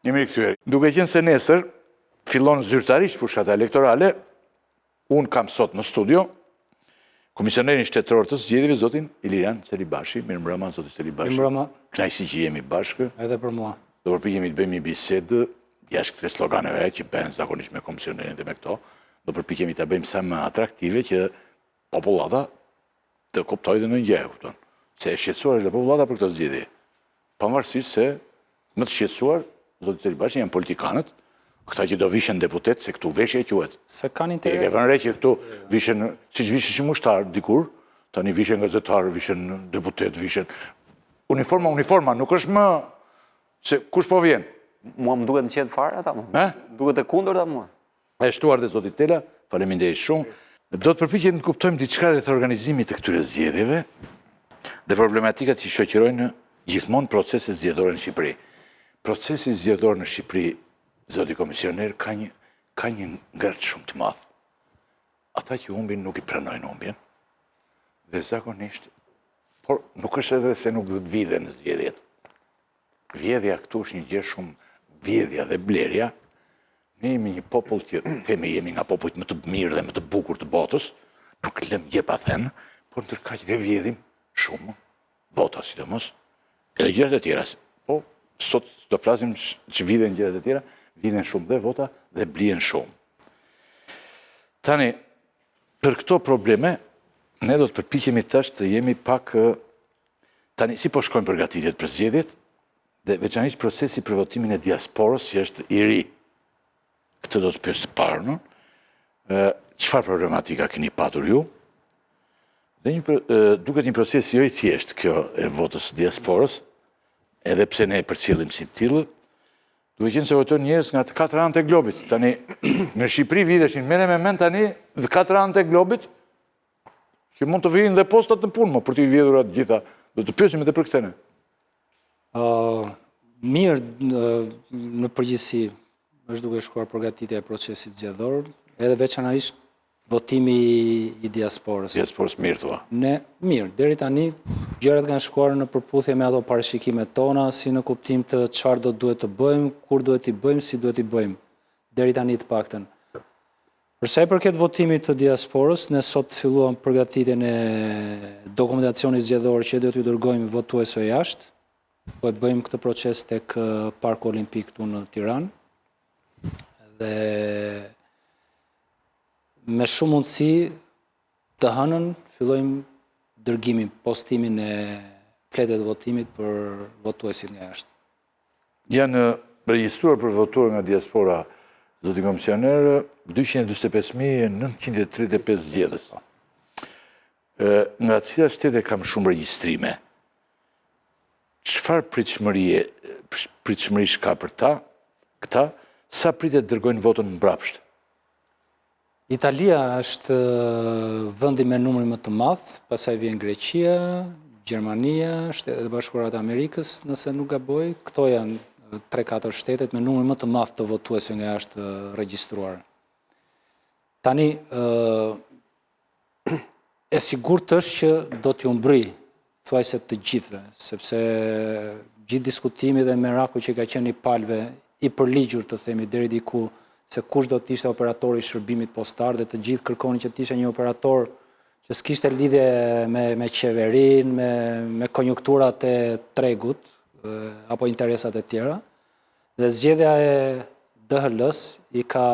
Jemi rikthyer. Duke qenë se nesër fillon zyrtarisht fushata elektorale, unë kam sot në studio komisionerin shtetëror të zgjedhjeve, zotin Ilirian Celibashi. Mirëmbrëma, zoti Celibashi. Mirëmbrëma. Kënaqësi që jemi bashkë. Edhe për mua. Do përpiqemi të bëjmë një bisedë jashtë këtyre sloganeve që bëhen zakonisht me komisionerin dhe me këto. Do përpiqemi ta bëjmë sa më atraktive që popullata të kuptojë dhe ndonjë gjë, e kupton. Se e shqetësuar është dhe popullata për këto zgjedhje. Pavarësisht se më të shqetësuar, zoti Celibashi, janë politikanët, këta që do vishen deputet, se këtu veshja quhet. Se kanë interes. E ke vënë re që këtu vishen, siç visheshin ushtarë dikur, tani vishen gazetarë, vishen deputet, vishen... Uniforma, uniforma, nuk është më... Se kush po vjen? Mua më duket në qetë fare ata, më. Duket e kundërta mua. E shtuar dhe zoti Tela, faleminderit shumë. Do të përpiqemi të kuptojmë diçka rreth organizimit të këtyre zgjedhjeve dhe problematikat që shoqërojnë gjithmonë proceset zgjedhore në Shqipëri. Procesi zgjedhor në Shqipëri, zoti komisioner, ka një ka një ngërç shumë të madh. Ata që humbin nuk i pranojnë humbjen dhe zakonisht por nuk është edhe se nuk vidhen zgjedhjet. Vjedhja këtu është një gjë shumë vjedhja dhe blerja. Ne jemi një popull që themi jemi nga popujt më të mirë dhe më të bukur të botës, nuk lëmë gjë pa thënë, por ndërkaq dhe vjedhim shumë, vota sidomos, edhe gjërat e tjera. Po sot do flasim që vidhen gjërat e tjera, vidhen shumë dhe vota dhe blihen shumë. Tani, për këto probleme, ne do të përpiqemi tash të jemi pak Tani, si po shkojnë përgatitjet për zgjedhjet, dhe veçanërisht procesi për votimin e diasporës që është i ri. Këtë do të pyes të parën, çfarë problematika keni patur ju? Dhe një, duket një proces jo i thjeshtë kjo e votës së diasporës, edhe pse ne e përcjellim si të tillë, duke qenë se votojnë njerëz nga të katër anët e globit. Tani, në Shqipëri vidheshin, merre me mend tani, të katër anët e globit, Që mund të vijnë dhe postat në punë, më për t'i vjedhur atë gjitha. Do të pyesim edhe për këtë ne. Mirë, në përgjithësi, është duke shkuar përgatitja e procesit zgjedhor, edhe veçanërisht votimi i diasporës. Diasporës mirë, thua. Ne, mirë, deri tani, gjërat kanë shkuar në përputhje me ato parashikimet tona, si në kuptim të çfarë do duhet të bëjmë, kur duhet t'i bëjmë, si duhet t'i bëjmë, deri tani të paktën. Për sa i përket votimit të diasporës, ne sot filluam përgatitjen e dokumentacionit zgjedhor që do t'ju dërgojmë votuesve jashtë. Po e bëjmë këtë proces tek Parku Olimpik këtu në Tiranë. Dhe me shumë mundësi të hënën fillojmë dërgimin, postimin e fletëve të votimit për votuesit nga jashtë. Janë regjistruar për votuar nga diaspora, zoti komisioner, 245.935 zgjedhës. Nga cilat shtete ka më shumë regjistrime? Çfarë pritshmërie, pritshmërish ka për ta, këta, sa pritet të dërgojnë votën mbrapsht? Italia është vendi me numrin më të madh, pastaj vjen Greqia, Gjermania, Shtetet e Bashkuara të Amerikës, nëse nuk gaboj, këto janë 3-4 shtetet me numrin më të madh të votuesve nga jashtë regjistruar. Tani E sigurt është që do t'ju mbërrijë thuajse të gjithëve, sepse gjithë diskutimi dhe meraku që ka qenë i palëve i përligjur të themi deri diku se kush do të ishte operatori i shërbimit postar dhe të gjithë kërkonin që të ishte një operator që s'kishte lidhje me me qeverinë, me me konjunkturat e tregut apo interesat e tjera. Dhe zgjedhja e DHL-së i ka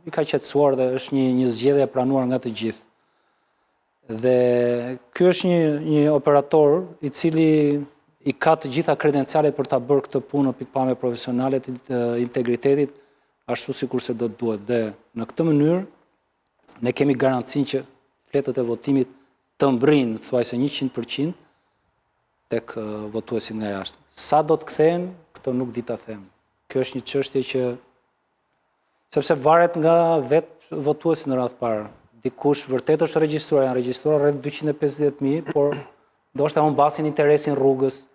i ka qetësuar dhe është një një zgjedhje e pranuar nga të gjithë. Dhe ky është një një operator i cili i ka të gjitha kredencialet për ta bërë këtë punë në pikëpamje profesionale të integritetit, ashtu sikurse do të duhet. Dhe në këtë mënyrë ne kemi garancinë që fletët e votimit të mbërrijnë thuajse 100% tek votuesit nga jashtë. Sa do të kthehen, këtë nuk di ta them. Kjo është një çështje që sepse varet nga vetë votuesit në radhë parë. Dikush vërtet është regjistruar, janë regjistruar rreth 250.000, por ndoshta humbasin interesin rrugës.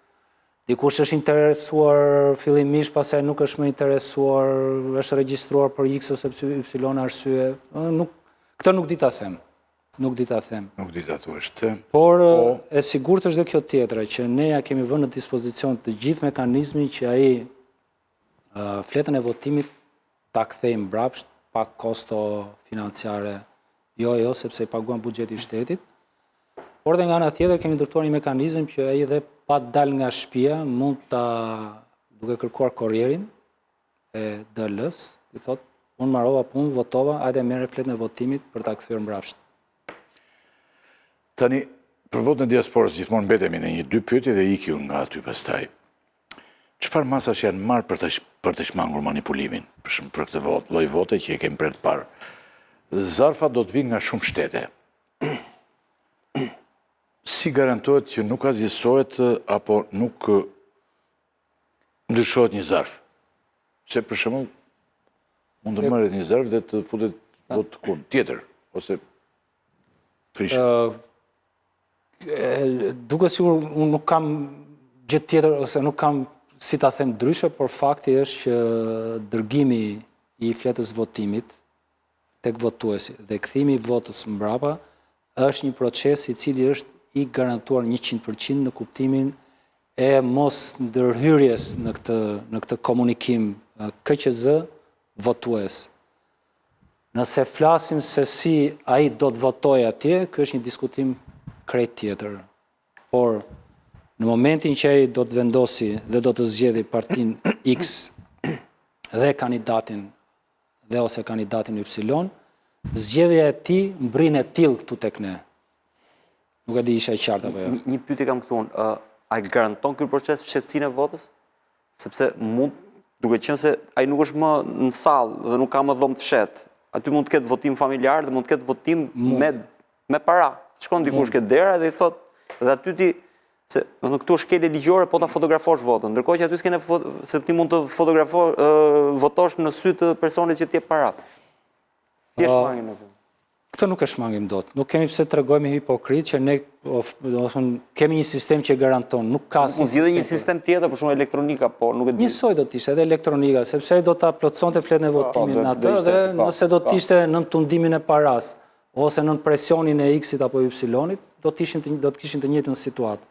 Dikush është interesuar fillimisht, pastaj nuk është më interesuar, është regjistruar për X ose Y arsye. Nuk, këtë nuk di ta them. Nuk di ta them. Nuk di ta thuash ti. Por po. e sigurt është dhe kjo tjetra që ne ja kemi vënë në dispozicion të gjithë mekanizmin që ai. Fletën e votimit ta kthejmë mbrapsht pa kosto financiare, jo, jo, sepse i paguan buxheti i shtetit. Por dhe nga ana tjetër kemi ndërtuar një mekanizëm që ai dhe pa dalë nga shtëpia mund ta duke kërkuar korrierin e DHL-së, i thotë unë mbarova punë, votova, hajde merre fletën e votimit për ta kthyer mbrapsht. Tani, për votën e diasporës gjithmonë mbetemi në një dy pyetje dhe iki unë nga aty pastaj. Çfarë masash janë marrë për të për të shmangur manipulimin, për shembull për këtë votë, lloj vote që e kemi për të parë. Zarfat do të vinë nga shumë shtete. Si garantohet që nuk asgjësohet apo nuk ndryshohet një zarf? Se për shembull mund të merret një zarf dhe të futet votë kun tjetër ose prishet. Duket sikur unë nuk kam gjë tjetër ose nuk kam si ta them ndryshe, por fakti është që dërgimi i fletës votimit tek votuesi dhe kthimi i votës mbrapa është një proces i cili është i garantuar 100% në kuptimin e mos ndërhyrjes në këtë në këtë komunikim KQZ votues. Nëse flasim se si ai do të votojë atje, ky është një diskutim krejt tjetër. Por në momentin që ai do të vendosi dhe do të zgjedhë partinë X dhe kandidatin dhe ose kandidatin Y, zgjedhja e tij mbërrin e tillë këtu tek ne. Nuk e di isha i qartë apo jo. Një, një pyetje kam këtu unë, a e garanton ky proces fshehtësinë e votës? Sepse mund, duke qenë se ai nuk është më në sallë dhe nuk ka më dhomë të fshehtë, aty mund të ketë votim familjar dhe mund të ketë votim me me para. Shkon dikush ke dera dhe i thotë dhe aty ti se do të thotë këtu është shkelje ligjore po ta fotografosh votën, ndërkohë që aty s'ke se ti mund të fotografosh votosh në sy të personit që të jep paratë. Si e shmangim atë? Këtë nuk e shmangim dot. Nuk kemi pse të tregohemi hipokrit që ne, domethënë, kemi një sistem që garanton, nuk ka si. Mund zgjidhej një sistem tjetër, për shembull elektronika, po nuk e di. Njësoj do të ishte edhe elektronika, sepse ai do ta plotësonte fletën e po, votimit në atë dhe po, nëse do të po. ishte nën tundimin e parasë ose nën presionin e X-it apo Y-it, do të ishim do të kishim të njëjtën situatë.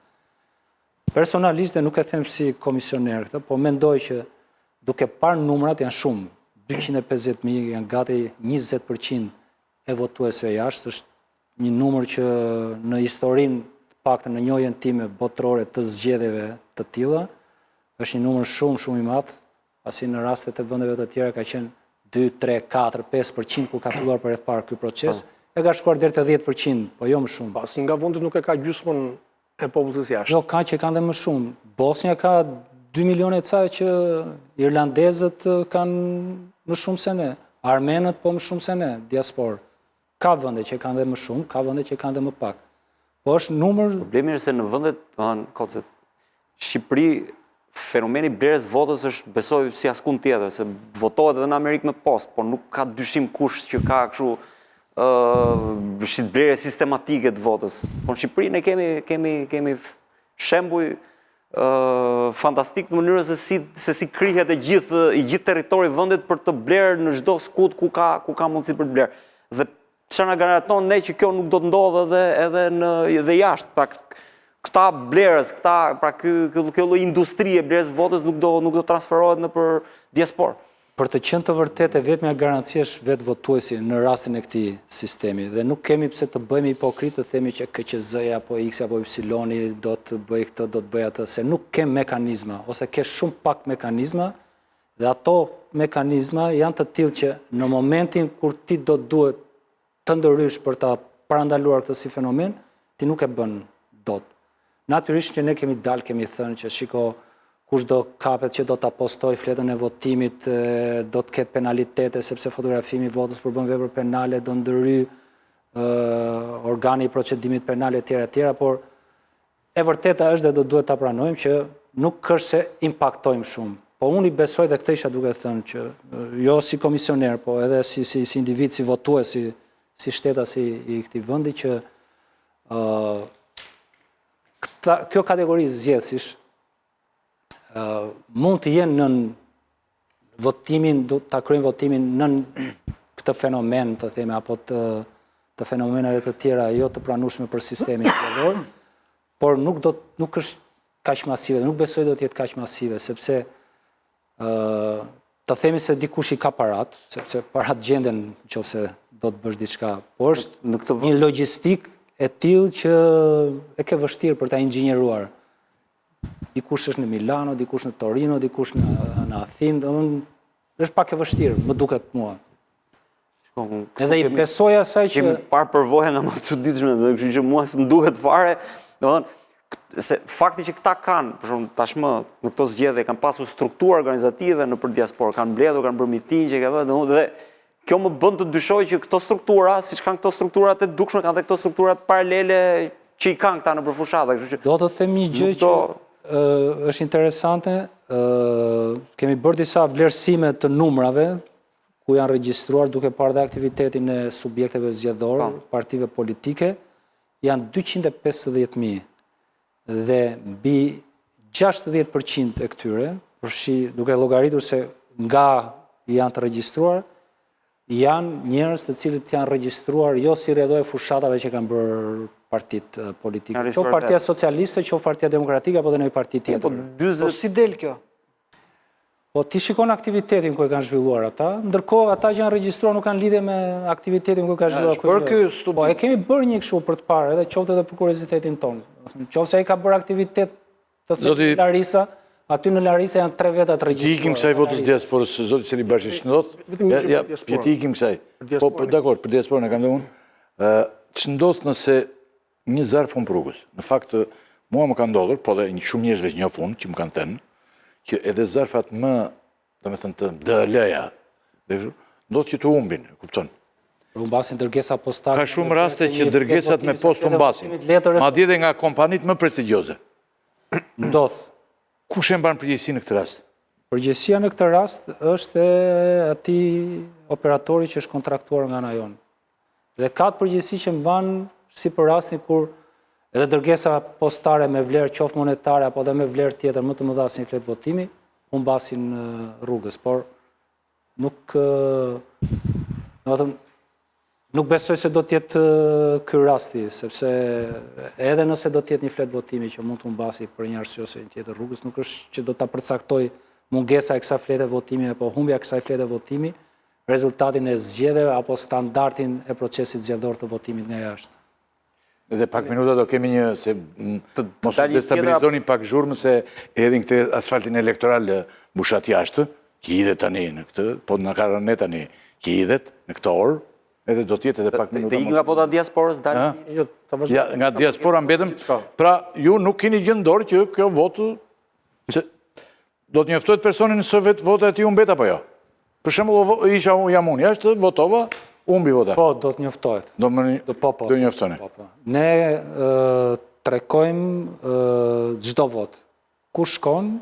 Personalisht dhe nuk e them si komisioner këtë, po mendoj që duke parë numrat janë shumë, 250.000 janë gati 20% e votuesve jashtë, është një numër që në historinë, të paktën në njohjen time botërore të zgjedhjeve të tilla, është një numër shumë shumë i madh, pasi në rastet e vendeve të tjera ka qenë 2, 3, 4, 5% kur ka filluar për herë të parë ky proces, po. e ka shkuar deri te 10%, po jo më shumë. Po, asnjë nga vendet nuk e ka gjysmën e popullsisë jashtë. Jo, ka që kanë dhe më shumë. Bosnja ka 2 milionë e ca që irlandezët kanë më shumë se ne. Armenët po më shumë se ne, diasporë. Ka vende që kanë dhe më shumë, ka vende që kanë dhe më pak. Po është numër... Problemi është se në vendet, domethënë, kocet, Shqipëri, fenomeni i blerjes votës është besoj si askund tjetër, se votohet edhe në Amerikë me postë, por nuk ka dyshim kush që ka kështu ë shitblerje sistematike të votës. Po në Shqipëri ne kemi kemi kemi shembuj ë fantastik të mënyrës se si se si krihet e gjithë i gjithë territori i vendit për të blerë në çdo skutë ku ka ku ka mundësi për të blerë. Dhe çfarë na garanton ne që kjo nuk do të ndodhë edhe edhe në edhe jashtë, pra këta blerës, këta pra ky ky kjo lloj industrie e blerjes votës nuk do nuk do transferohet nëpër diasporë. Për të qenë të vërtetë e vetmja garanci është vetë votuesi në rastin e këtij sistemi dhe nuk kemi pse të bëhemi hipokritë të themi që KQZ-ja apo X apo Y do të bëjë këtë, do të bëjë atë, se nuk ke mekanizma ose ke shumë pak mekanizma dhe ato mekanizma janë të tillë që në momentin kur ti do të duhet të ndërhysh për ta parandaluar këtë si fenomen, ti nuk e bën dot. Natyrisht që ne kemi dalë, kemi thënë që shiko kush do kapet që do ta postojë fletën e votimit, do të ketë penalitete sepse fotografimi i votës përbën vepër penale, do ndërhyjë organi i procedimit penal etj etj, por E vërteta është dhe do duhet ta pranojmë që nuk është se impaktojmë shumë. Po unë i besoj dhe këtë isha duke thënë që jo si komisioner, po edhe si si si individ, si votues, si si shtetas i, i këtij vendi që ë këta, kjo kategori zgjedhësish ë mund të jenë nën votimin, do ta kryejnë votimin nën këtë fenomen, të themi, apo të, të fenomeneve të tjera jo të pranueshme për sistemin zgjedhor, por nuk do nuk është kaq masive, nuk besoj do të jetë kaq masive, sepse ë. Të themi se dikush i ka parat, sepse parat gjenden qoftë se do të bësh diçka, po është në këtë një logjistikë e tillë që e ke vështirë për ta inxhinieruar. Dikush është në Milano, dikush në Torino, dikush në në Athinë, domethënë është pak e vështirë, më duket mua. Edhe i besoj asaj që kemi parë përvoja nga më të çuditshme, dhe kështu që mua s'më duket fare, domethënë se fakti që këta kanë, për shembull, tashmë në këto zgjedhje kanë pasur struktura organizative nëpër diasporë, kanë mbledhur, kanë bërë mitingje, kanë bërë, domethënë dhe kjo më bën të dyshoj që këto struktura, siç kanë këto struktura të dukshme, kanë dhe këto struktura paralele që i kanë këta nëpër fushata, kështu që Do të them një gjë që është interesante, kemi bërë disa vlerësime të numrave ku janë regjistruar duke parë dhe aktivitetin e subjekteve zgjedhore, po. partive politike, janë 250.000 dhe mbi 60% e këtyre, përfshi duke llogaritur se nga janë të regjistruar, janë njerëz të cilët janë regjistruar jo si rrjedhojë e fushatave që kanë bërë partitë politike. Qoftë Partia Socialiste, qoftë Partia Demokratike apo dhe ndonjë parti tjetër. Po, po si del kjo? Po ti shikon aktivitetin ku e kanë zhvilluar ata, ndërkohë ata që janë regjistruar nuk kanë lidhje me aktivitetin ku e kanë zhvilluar. Është bërë ky studim. Po e kemi bërë një kështu për të parë, edhe qoftë edhe për kuriozitetin tonë. Qoftë se ai ka bërë aktivitet të themi në Larisa, aty në Larisa janë tre veta të regjistruar. T'i ikim kësaj votës diasporës, zoti Celibashi ç'ndodh? Vetëm një gjë për diasporën. T'i ikim kësaj. Po, po dakor, për diasporën e kam dhe unë. Ç'ndodh nëse Një zarf humb rrugës. Në fakt, mua më ka ndodhur, po dhe shumë njerëzve që njoh unë, që më kanë thënë, që edhe zarfat më, domethënë të DHL-ja, dhe kështu, ndodh që të humbin, e kupton? Humbasin dërgesa postare. Ka shumë raste që dërgesat me postë humbasin. Madje edhe nga kompanitë më prestigjioze. Ndodh. Kush e mban përgjegjësinë në këtë rast? Përgjegjësia në këtë rast është e atij operatori që është kontraktuar nga ana jonë. Dhe ka atë përgjegjësi që mban si për rastin kur edhe dërgesa postare me vlerë qoftë monetare apo dhe me vlerë tjetër më të mëdha se një fletë votimi, humbasin rrugës, por nuk domethënë nuk besoj se do të jetë ky rasti, sepse edhe nëse do të jetë një fletë votimi që mund të humbasi për një arsye ose një tjetër rrugës, nuk është që do ta përcaktojë mungesa e kësaj flete votimi apo humbja e kësaj flete votimi, rezultatin e zgjedhjeve apo standardin e procesit zgjedhor të votimit nga jashtë. Edhe pak minuta do kemi një, se mos u destabilizoni pak zhurmë se hedhin këtë asfaltin elektoral bushat jashtë, që hidhet tani në këtë, po na ka rënë ne tani, që hidhet në këtë orë, edhe do të jetë edhe pak minuta. Të ikim nga vota e diasporës, dalë? Jo, ja, nga diaspora mbetëm, pra ju nuk keni gjë në dorë që kjo votë, se Do të njoftohet personi nëse vetë vota e tij humbet apo jo? Për shembull, isha unë jam unë jashtë, votova, humbi vota. Po, do të njoftohet. Do më do po, po. Do njoftoni. Po, po. Ne trekojmë çdo votë. Ku shkon?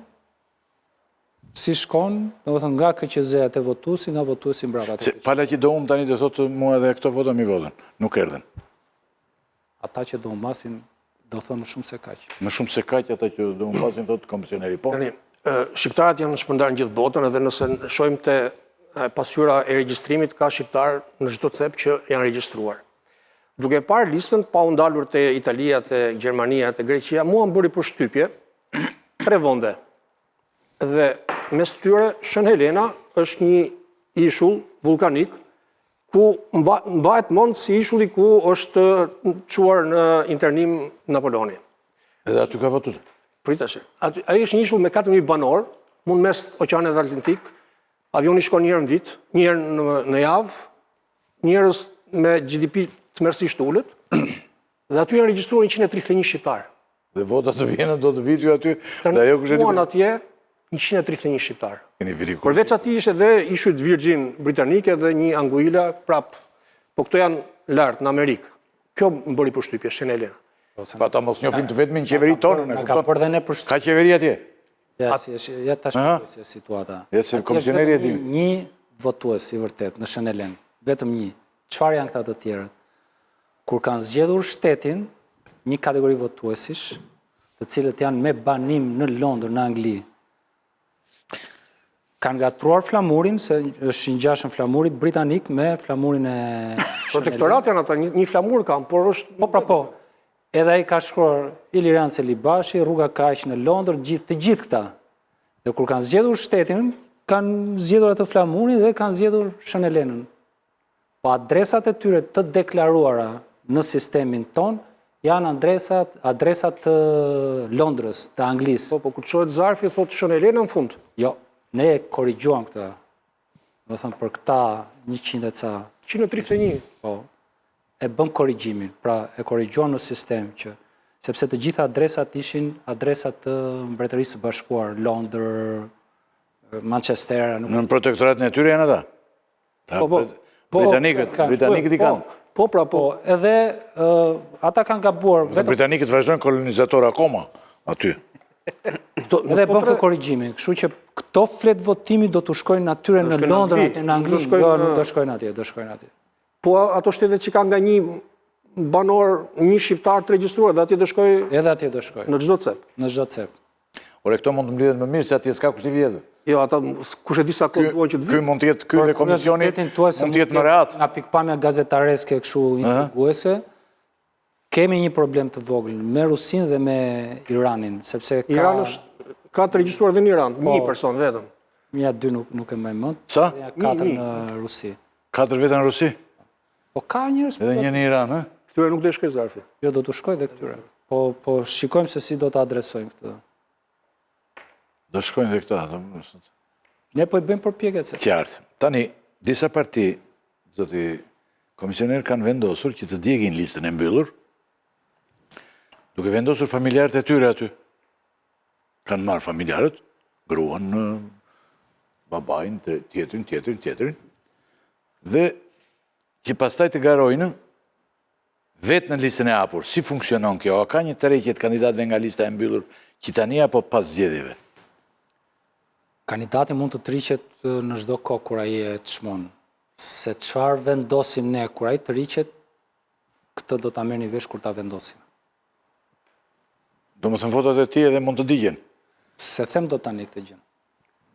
Si shkon? Domethënë nga KQZ-ja te votuesi, nga votuesi mbrapa. Se pala që do humb tani do thotë mua edhe këto vota m'i vodhën. Nuk erdhën. Ata që do humbasin, do thonë më shumë se kaq. Më shumë se kaq ata që do humbasin, thotë komisioneri. Po. Tani, shqiptarët janë shpërndarë në gjithë botën edhe nëse shohim te pasqyra e regjistrimit ka shqiptarë në çdo cep që janë regjistruar. Duke parë listën, pa u ndalur te Italia, te Gjermania, te Greqia, mua më bëri përshtypje tre vende. Dhe mes tyre Shën Helena është një ishull vullkanik ku mbahet mend si ishulli ku është çuar në internim Napoleoni. Edhe aty ka votuar. Prit tash. Aty ai është një ishull me 4000 banorë, mu në mes Oqeanit Atlantik. Avioni shkon një herë në vit, një herë në, në javë, njerëz me GDP tmerrësisht të ulët. Dhe aty janë regjistruar 131 shqiptarë. Dhe vota të vjenë, do të vijë aty, dhe ajo kush e di... atje 131 shqiptarë. Përveç atij ishte dhe ishujt Virgin Britanike dhe një Anguilla prap. Po këto janë lart në Amerikë. Kjo më bëri përshtypje, Shën Elena. Pa ta mos njofin të vetmin qeveri tonën, e kupton? Ka bërë dhe ne përshtypje. Ka qeveri atje? Ja, si është, ja ta shpjegoj si është situata. Ja, se komisioneri e di. Një votues i vërtetë në Shën Helenë, vetëm një. Çfarë janë këta të tjerët? Kur kanë zgjedhur shtetin, një kategori votuesish, të cilët janë me banim në Londër, në Angli, kanë ngatërruar flamurin, se është i ngjashëm flamuri britanik me flamurin e Protektorat janë ata, një flamur kanë, por është... Po, pra po, edhe ai ka shkruar Ilirian Celibashi, rruga kaq në Londër, gjithë, të gjithë këta. Dhe kur kanë zgjedhur shtetin, Kanë zgjedhur atë flamurin dhe kanë zgjedhur Shën Elenën. Po adresat e tyre të deklaruara në sistemin tonë janë adresat, adresat të Londrës, të Anglisë. Po, po, kur çohet zarfi, thotë Shën Elena në fund. Jo, ne e korrigjuam këtë. Domethënë, për këta 100 e ca... 131. Po, e bëmë korrigjimin, pra e korrigjuam në sistem që sepse të gjitha adresat ishin adresat të Mbretërisë së Bashkuar, Londër, Manchester, nuk... Në protektoratin e tyre janë ata? Po, po, po, Britanikët, Britanikët i kanë. Po, pra, po. po edhe ata kanë gabuar. Vetëm... Britanikët vazhdojnë kolonizatorë akoma aty. Edhe bëmë këtë korrigjimin, kështu që këto fletë votimi do t'u shkojnë atyre në Londër, atje në Angli, jo, nuk do shkojnë atje, do shkojnë atje. Po ato shtetet që kanë nga një banor, një shqiptar të regjistruar, dhe atje do shkojë... Edhe atje do shkojë. Në çdo cep. Në çdo cep. Ore, këto mund të mblidhen më mirë, se atje s'ka kush t'i vjedhë. Jo, ata kush e di sa kohë duan që të vinë. Ky mund të jetë ky dhe komisioni mund të jetë më rehat. Nga pikëpamja gazetareske kështu intriguese, kemi një problem të vogël me Rusinë dhe me Iranin, sepse ka Iran është ka të regjistruar dhe në Iran, po, një person vetëm. Një dy nuk nuk e mbaj mend. Sa? Ja, katër në Rusi. Katër veta në Rusi? Po ka njerëz. Edhe një në Iran, ë? Këtyre nuk do të shkojë zarfi. Jo, do t'u shkojë dhe këtyre. Po po shikojmë se si do ta adresojmë këtë. Do shkojnë dhe këta, do Ne po i bëjmë përpjekjet se. Qartë. Tani, disa parti, zoti komisioner, kanë vendosur që të djegin listën e mbyllur, duke vendosur familjarët e tyre aty. Kanë marrë familjarët, gruan, babain, tjetrin, tjetrin, tjetrin, dhe që pastaj të garojnë vetë në listën e hapur. Si funksionon kjo? A ka një tërheqje të kandidatëve nga lista e mbyllur që tani apo pas zgjedhjeve? Kandidati mund të tërhiqet në çdo kohë kur ai e çmon. Se çfarë vendosim ne kur ai tërhiqet, këtë do ta merrni vesh kur ta vendosim. Domethënë votat e tij edhe mund të digjen? S'e them dot tani këtë gjë.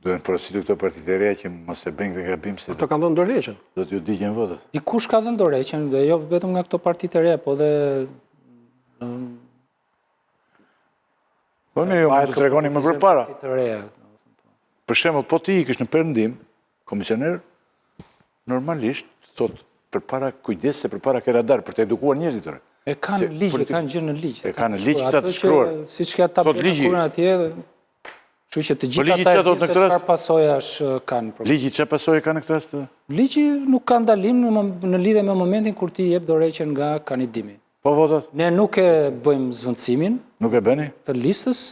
Duhen porositur këto partitë e reja që mos e bëjnë këtë gabim se... Ato kanë dhënë dorëheqjen. Do t'ju digjen votat. Dikush ka dhënë dorëheqjen dhe jo vetëm nga këto partitë e reja, po dhe... Po mirë, ju mund të tregoni më përpara. Për shembull, po ti ikësh në perëndim, komisioner, normalisht, thotë, përpara kujdes se përpara ke radar, për të edukuar njerëzit ore. E kanë ligj, e kanë gjë në ligj. E kanë ligj të të shkruar. Siç ka tabela kur atje, kështu që të po gjithë ata e dinë se çfarë pasojash kanë. Ligji çfarë pasoje ka në këtë rast? Ligji nuk ka ndalim në lidhje me momentin kur ti jep dorëheqjen nga kandidimi. Po votat? Ne nuk e bëjmë zëvendësimin. Nuk e bëni? Të listës,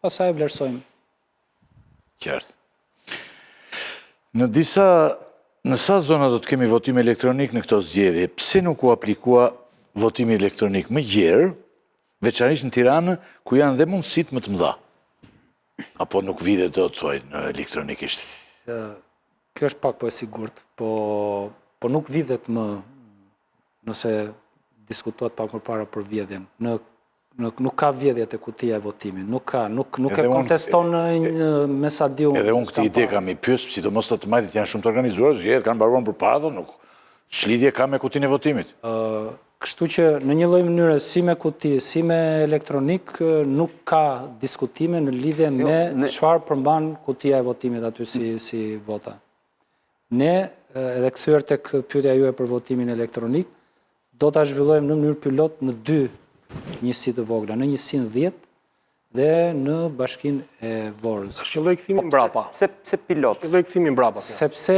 pastaj e vlerësojmë. Qartë. Në disa, në sa zona do të kemi votim elektronik në këto zgjedhje, pse nuk u aplikua votimi elektronik më gjerë, veçanërisht në Tiranë, ku janë dhe mundësitë më të mëdha? Apo nuk vidhet dot thuaj në elektronikisht? Kjo është pak po e sigurt, po, po nuk vidhet më nëse diskutuat pak më para për vjedhjen. Në Nuk nuk ka vjedhje te kutia e votimit, nuk ka, nuk nuk e konteston me sa di unë. Edhe unë këtë ide kam i pyes, sidomos të majtit janë shumë të organizuar, zgjedhjet kanë mbaruar përpara, thonë, nuk ç'lidhje ka me kutinë e votimit. Kështu që në një lloj mënyre si me kuti, si me elektronik, nuk ka diskutime në lidhje jo, me çfarë përmban kutia e votimit aty si si vota. Ne, edhe kthyer tek pyetja juaj për votimin elektronik, do ta zhvillojmë në mënyrë pilot në dy njësi të vogla, në njësinë 10 dhe në bashkinë e Vorës. Është një lloj kthimi po, mbrapa. Pse pse pilot? Një lloj kthimi mbrapa. Sepse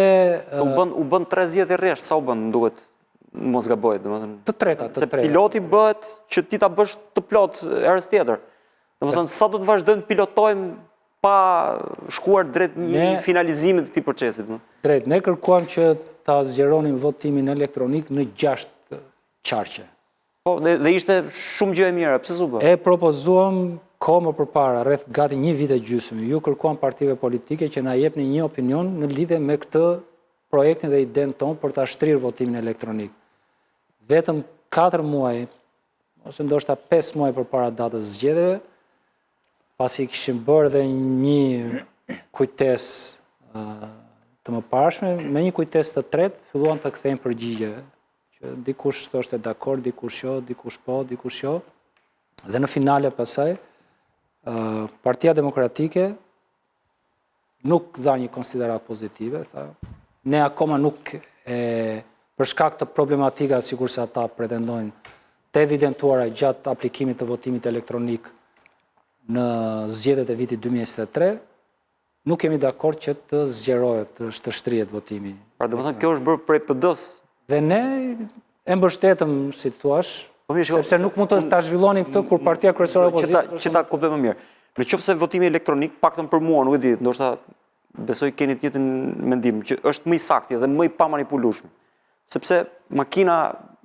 u bën u bën tre zgjedhje rresht, sa u bën, më duket mos gaboj, domethënë. Të treta, të treta. Se piloti bëhet që ti ta bësh të plotë herës tjetër. Domethënë sa do të vazhdojmë të pilotojmë pa shkuar drejt një finalizimi të këtij procesi. Drejt, ne kërkuam që ta zgjeronim votimin elektronik në 6 qarqe. Po, dhe, dhe ishte shumë gjë e mirë, pse s'u bë? E propozuam kohë më përpara, rreth gati një vit e gjysmë. Ju kërkuam partive politike që na jepni një opinion në lidhje me këtë projektin dhe idenë tonë për ta shtrirë votimin elektronik. Vetëm 4 muaj ose ndoshta 5 muaj përpara datës së zgjedhjeve, pasi kishim bërë dhe një kujtesë të mëparshme, me një kujtesë të tretë, filluan të kthejnë përgjigje, që dikush thoshte dakord, dikush jo, dikush po, dikush jo, dhe në finale pastaj, Partia Demokratike. Nuk dha një konsideratë pozitive, tha. Ne akoma nuk e për shkak të problematikave sikurse ata pretendojnë të evidentuara gjatë aplikimit të votimit elektronik në zgjedhjet e vitit 2023, nuk jemi dakord që të zgjerohet, të, të shtrihet votimi. Pra domethënë kjo është bërë prej PD-s. Dhe ne e mbështetëm, si të thuash, po sepse nuk mund të ta zhvillonim këtë kur partia kryesore e opozitës. Që ta kuptoj më mirë. Në qoftë se votimi elektronik, paktën për mua, nuk e di, ndoshta besoj keni të njëjtin mendim, që është më i sakti dhe më i pamanipulueshëm. Sepse makina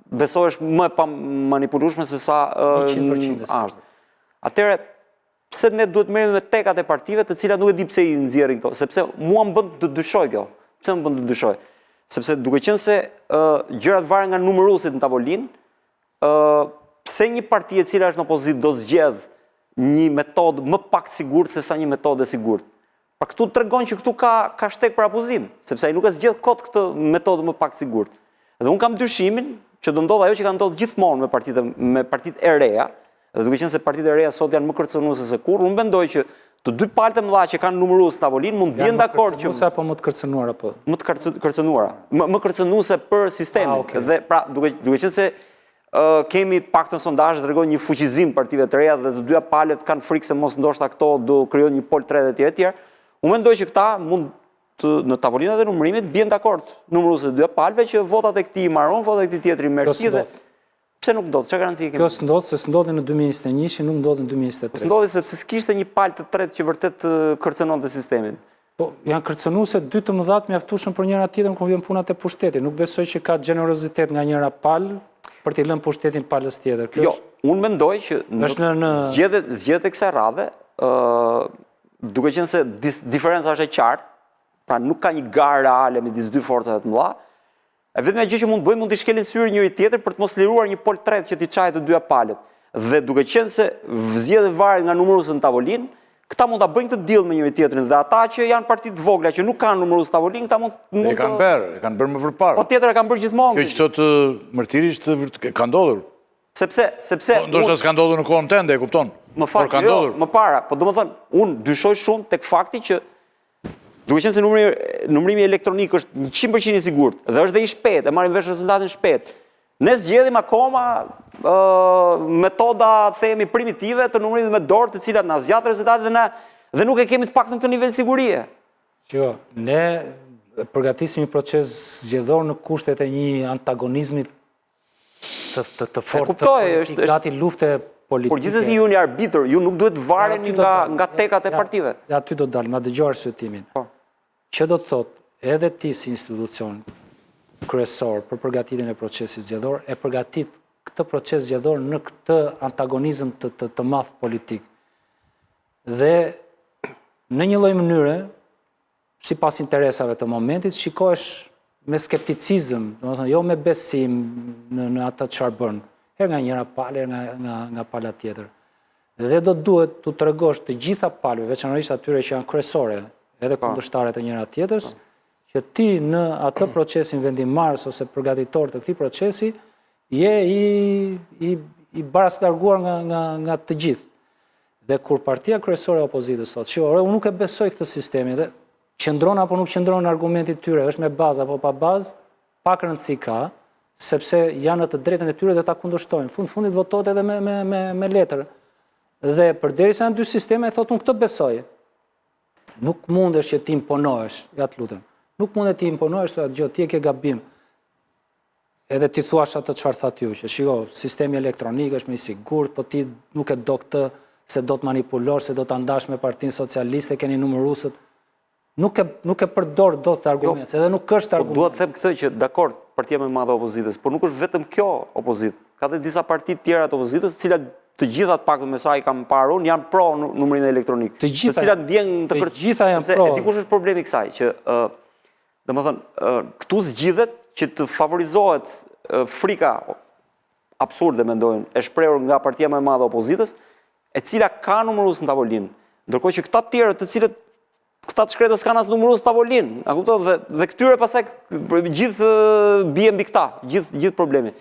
besoj është më e pamanipulueshme se sa 100% është. Atëherë Pse ne duhet të merremi me tekat e partive, të cilat nuk e di pse i nxjerrin këto, sepse mua më bën të dyshoj kjo. Pse më bën të dyshoj? Sepse duke qenë se ë gjërat varen nga numëruesit në tavolinë, ë pse një parti e cila është në opozitë do zgjedh një metodë më pak të sigurt se sa një metodë e sigurt? Pra këtu tregon që këtu ka ka shteg për abuzim, sepse ai nuk e zgjedh kot këtë metodë më pak të sigurt. Dhe unë kam dyshimin që do ndodhë ajo që ka ndodhur gjithmonë me partitë me partitë e reja, dhe duke qenë se partitë e reja sot janë më kërcënuese se kurrë, unë mendoj që të dy palët e mëdha që kanë numërues në tavolinë mund të bien dakord që apo më të kërcënuara po. Më të kërcënuara, më, më kërcënuese për sistemin. Ah, okay. Dhe pra duke duke qenë se kemi paktën sondazhe tregojnë një fuqizim partive të reja dhe të dyja palët kanë frikë se mos ndoshta këto do krijojnë një pol të tretë etj etj. Unë mendoj që këta mund të në tavolinat e numërimit bien dakord numëruesit e dyja palëve që votat e këtij i marr unë, votat e këtij tjetri merr ti dhe Pse nuk ndodh? Çfarë garancie kemi? Kjo s'ndodh se s'ndodhi në 2021, nuk ndodhi në 2023. S'ndodhi sepse s'kishte një palë të tretë që vërtet kërcënonte sistemin. Po, janë kërcënuese dy të mëdhatë mjaftueshëm për njëra tjetrën kur vjen puna te pushteti. Nuk besoj që ka gjenerozitet nga njëra palë për t'i lënë pushtetin palës tjetër. Kjo jo, është, unë mendoj që në, në, në... zgjedhjet, zgjedhjet e kësaj radhe, ë duke qenë se dis, diferenca është e qartë, pra nuk ka një garë reale midis dy forcave të mëdha, E vetmja gjë që mund të bëjnë mund t'i shkelin syrin njëri tjetrit për të mos liruar një pol tretë që t'i çajë të dyja palët. Dhe duke qenë se zgjedhjet varen nga numëruesit në tavolinë, këta mund ta bëjnë këtë deal me njëri tjetrin dhe ata që janë parti të vogla që nuk kanë numërues në tavolinë, këta mund mund të E kanë bërë, e kanë bërë më përpara. Po tjetër e kanë bërë gjithmonë. Kjo që thotë Mërtiri është ka ndodhur. Sepse, sepse po, ndoshta s'ka ndodhur në kohën tënde, e kupton? Më fal, jo, më para, po domethënë, unë dyshoj shumë tek fakti që Duke qenë se numri numërimi elektronik është 100% i sigurt dhe është dhe i shpejtë, e marrim vesh rezultatin shpejt. Ne zgjedhim akoma ë metoda, themi, primitive të numërimit me dorë, të cilat na zgjat rezultatin dhe na dhe nuk e kemi të paktën këtë nivel sigurie. Jo, ne përgatisim një proces zgjedhor në kushtet e një antagonizmi të të të fortë. E kuptoj, është është gati lufte politike. Por gjithsesi ju jeni arbitër, ju nuk duhet vareni nga nga tekat e partive. Ja, aty do të dal, ma dëgjo arsyetimin. Po. Që do të thotë, edhe ti si institucion kryesor për përgatitjen e procesit zgjedhor, e përgatit këtë proces zgjedhor në këtë antagonizëm të të, të madh politik. Dhe në një lloj mënyre, sipas interesave të momentit, shikohesh me skepticizëm, domethënë jo me besim në në atë çfarë bën, herë nga njëra palë, herë nga nga nga pala tjetër. Dhe do të duhet t'u tregosh të gjitha palëve, veçanërisht atyre që janë kryesore, edhe po. kundërshtare të njëra tjetrës, po. që ti në atë procesin vendimmarrës ose përgatitor të këtij procesi je i i i baraslarguar nga nga nga të gjithë. Dhe kur partia kryesore e opozitës thotë, "Shiko, ore, unë nuk e besoj këtë sistemin dhe qëndron apo nuk qëndron argumenti i tyre, është me bazë apo pa bazë, pak rëndësi ka, sepse janë në të drejtën e tyre dhe ta kundërshtojnë. Fund fundit votohet edhe me me me me letër. Dhe përderisa janë dy sisteme, thotë unë këtë besoj. Nuk mundesh që ti imponohesh, ja të lutem. Nuk mundet ti imponohesh, thotë, gjë, ti e ke gabim. Edhe ti thuash atë çfarë thatë ju, që shiko, sistemi elektronik është më i sigurt, po ti nuk e do këtë se do të manipulosh, se do ta ndash me Partinë Socialiste, keni numëruesët. Nuk e nuk e përdor dot jo, argument, se edhe nuk është po argument. Po dua të them këtë që dakord, partia më e madhe e opozitës, por nuk është vetëm kjo opozitë. Ka dhe disa parti të tjera të opozitës, të cilat të gjitha të paktën me sa i kam parë unë janë pro numërimit elektronik. Të gjitha, të cilat ndjen të, të gjitha janë pro. E di kush është problemi i kësaj që ë Domethënë, këtu zgjidhet që të favorizohet frika absurde mendoj unë, e shprehur nga partia më e madhe e opozitës, e cila ka numërues në tavolinë, ndërkohë që këta të tjerët, të cilët këta të shkretët s'kanë as numërues në tavolinë, a kupton? Dhe dhe këtyre pastaj gjithë bie mbi këta, gjithë gjithë problemi.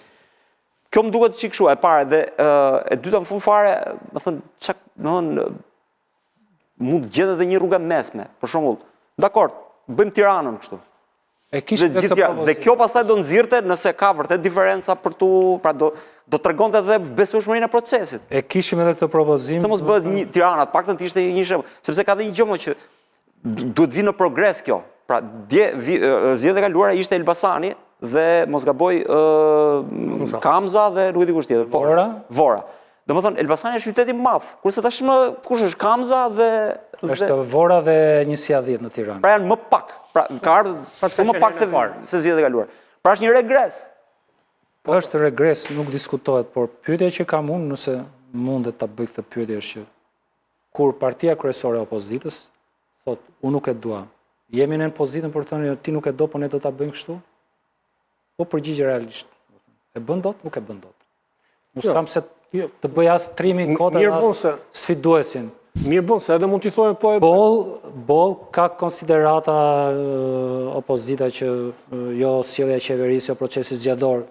Kjo më duket çik kështu e para dhe e dyta në fund fare, domethënë, çka, domethënë mund të gjendet edhe një rrugë e mesme. Për shembull, Dakord, bëjmë Tiranën kështu. E kishim dhe, këtë propozim. Dhe kjo pastaj do nxirrte nëse ka vërtet diferenca për tu, pra do do tregonte edhe besueshmërinë e procesit. E kishim edhe këtë propozim. Të mos bëhet një Tirana, të paktën të ishte një shembull, sepse ka dhe një gjë më që duhet vi në progres kjo. Pra dje zgjedhjet e kaluara ishte Elbasani dhe mos gaboj ë Kamza dhe nuk e di kush tjetër. Vora. Vora. Domethënë, Elbasani është qytet i madh, kurse tashmë kush është Kamza dhe... Është Vora dhe njësia 10 në Tiranë. Pra janë më pak, pra ka ardhur shumë më pak se, se zgjedhjet e kaluara. Pra është një regres. Po është regres, nuk diskutohet, por pyetja që kam unë, nëse mundet ta bëj këtë pyetje është që kur partia kryesore e opozitës thotë, unë nuk e dua, jemi në pozitën për të thënë, jo, ti nuk e do, po ne do ta bëjmë kështu? Po përgjigje realisht. E bën dot, nuk e bën dot. Nuk jo. kam se jo. të bëj as trimin kot e as sfiduesin. Mirë bën se edhe mund t'i thojnë po e Boll, boll ka konsiderata opozita që jo sjellja e qeverisë, jo procesi zgjedhor.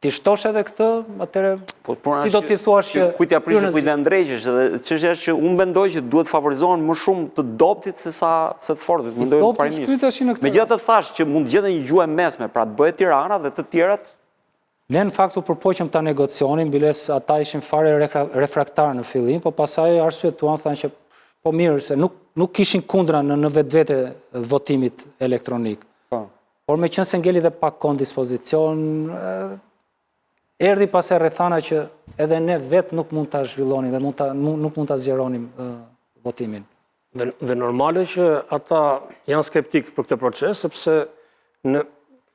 T'i shtosh edhe këtë, atëherë po, si do t'i thuash që kujt ia prishësh kujt ia ndreqësh edhe çështja është që unë mendoj që duhet favorizohen më shumë të dobëtit se sa se të fortit, mendoj parimisht. Megjithatë thashë që mund të gjendet një gjuhë e mesme, pra të bëhet Tirana dhe të tjerat Ne në fakt u përpoqëm ta negocionim, biles ata ishin fare refraktarë në fillim, po pastaj arsyetuan, thanë që po mirë se nuk nuk kishin kundra në në vetvete votimit elektronik. Po. Por meqenëse ngeli dhe pak kohë në dispozicion, erdhi pastaj rrethana që edhe ne vetë nuk mund ta zhvillonim dhe mund ta nuk mund ta zgjeronim votimin. Dhe, dhe normale që ata janë skeptikë për këtë proces, sepse në,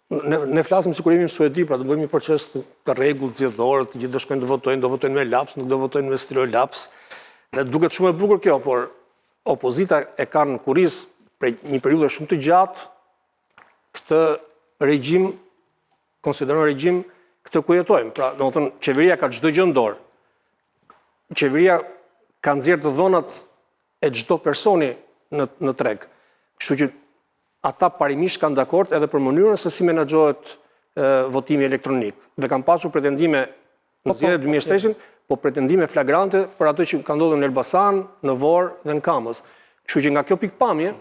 ne, ne flasim sikur jemi në Suedi, pra të bëjmë një proces të, të rregullt zgjedhor, të gjithë do shkojnë të votojnë, do votojnë me laps, nuk do votojnë me stilolaps. Dhe duket shumë e bukur kjo, por opozita e ka në kurriz prej një periudhe shumë të gjatë këtë regjim konsideron regjim këtë ku jetojmë. Pra, domethënë, qeveria ka çdo gjë në dorë. Qeveria ka nxjerrë të dhënat e çdo personi në në treg. Kështu që ata parimisht kanë dakord edhe për mënyrën se si menaxhohet votimi elektronik. Dhe kanë pasur pretendime në po, po, zgjedhjet 2023-shin, po pretendime flagrante për atë që ka ndodhur në Elbasan, në Vorë dhe në Kamëz. Kështu që nga kjo pikëpamje,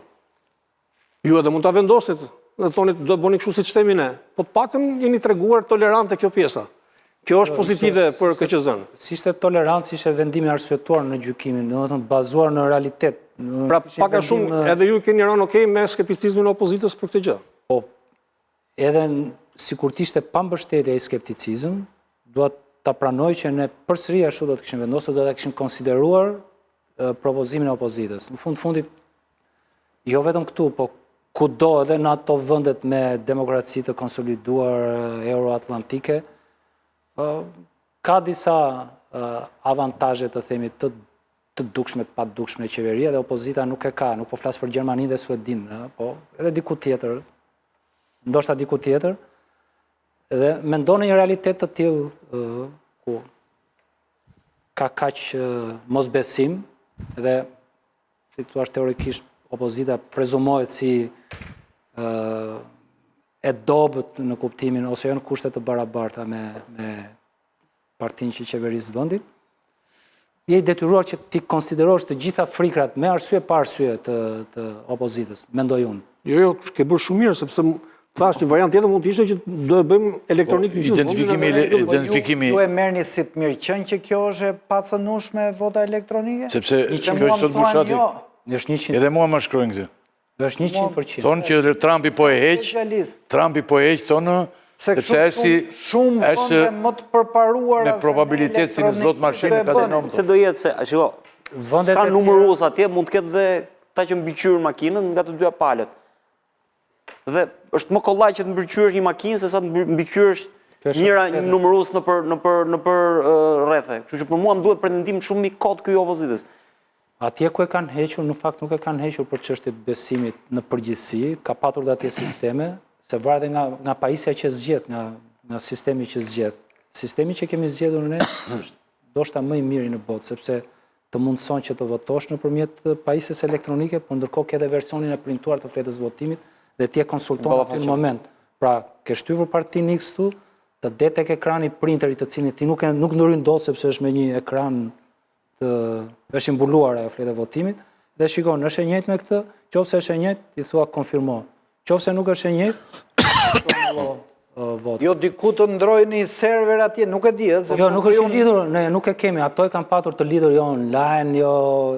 Ju edhe mund ta vendosnit dhe thonit do bëni kështu siç themi ne, po të paktën jeni treguar tolerant te kjo pjesa. Kjo është jo, pozitive për KQZ-në. S'ishte tolerant, ishte vendim i arsyetuar në gjykimin, domethënë bazuar në realitet. Pra pak a shumë edhe ju keni rënë okay me skepticizmin e opozitës për këtë gjë. Po, edhe sikur të ishte pa mbështetje ai skepticizëm, dua ta pranoj që ne përsëri ashtu do të kishim vendosur, do ta kishim konsideruar propozimin e opozitës. Në fund fundit Jo vetëm këtu, po kudo edhe në ato vendet me demokraci të konsoliduar euroatlantike, ka disa avantazhe të themi të të dukshme, të padukshme qeveria dhe opozita nuk e ka, nuk po flas për Gjermaninë dhe Suedinë, po edhe diku tjetër, ndoshta diku tjetër, dhe mendo në një realitet të tillë ku ka kaq mosbesim dhe si të thuash teorikisht opozita prezumohet si e dobët në kuptimin ose jo në kushte të barabarta me me partinë që qeveris vendin, je i detyruar që t'i konsiderosh të gjitha frikrat me arsye pa arsye të të opozitës, mendoj unë. Jo, jo, ke bërë shumë mirë sepse Thashë një variant tjetër mund të ishte që do e bëjmë elektronik po, në gjithë vendin. Identifikimi Ju e merrni si të mirëqenë që kjo është e pacënueshme vota elektronike? Sepse kjo që thotë Bushati. Jo. Është 100. Edhe mua më shkruajnë këtë. Është 100%. Thonë që Trumpi po e heq. Trumpi po e heq thonë Se kështu si shumë vende më të përparuara me probabilitet si në slot machine ka të Se do jetë se, shiko, ka numërues atje mund të ketë dhe ata që mbikëqyrin makinën nga të dyja palët. Dhe është më kollaj që të mbikëqyrësh një makinë se sa të mbikëqyrësh njëra numërues nëpër nëpër nëpër rrethe. Kështu që për mua më duhet pretendim shumë i kotë ky i opozitës. Atje ku e kanë hequr, në fakt nuk e kanë hequr për çështje të besimit në përgjithësi, ka patur dhe atje sisteme, se varet nga nga pajisja që zgjedh, nga nga sistemi që zgjedh. Sistemi që kemi zgjedhur ne është ndoshta më i miri në botë, sepse të mundëson që të votosh nëpërmjet pajisjes elektronike, por ndërkohë ke edhe versionin e printuar të fletës votimit dhe ti e konsulton aty në moment. Pra, ke shtypur partinë X këtu, të del tek ekrani printeri të cilin ti nuk e nuk ndërhyn dot sepse është me një ekran të është i mbuluar ajo fletë e votimit Dhe shikon, është e njëjtë me këtë, qoftë se është e njëjtë, i thua konfirmo. Qoftë se nuk është e njëjtë, anullo votën. Jo diku të ndrojnë një server atje, nuk e di, ë, se Jo, po nuk është i lidhur, ne nuk e kemi, ato e kanë patur të lidhur jo online, jo,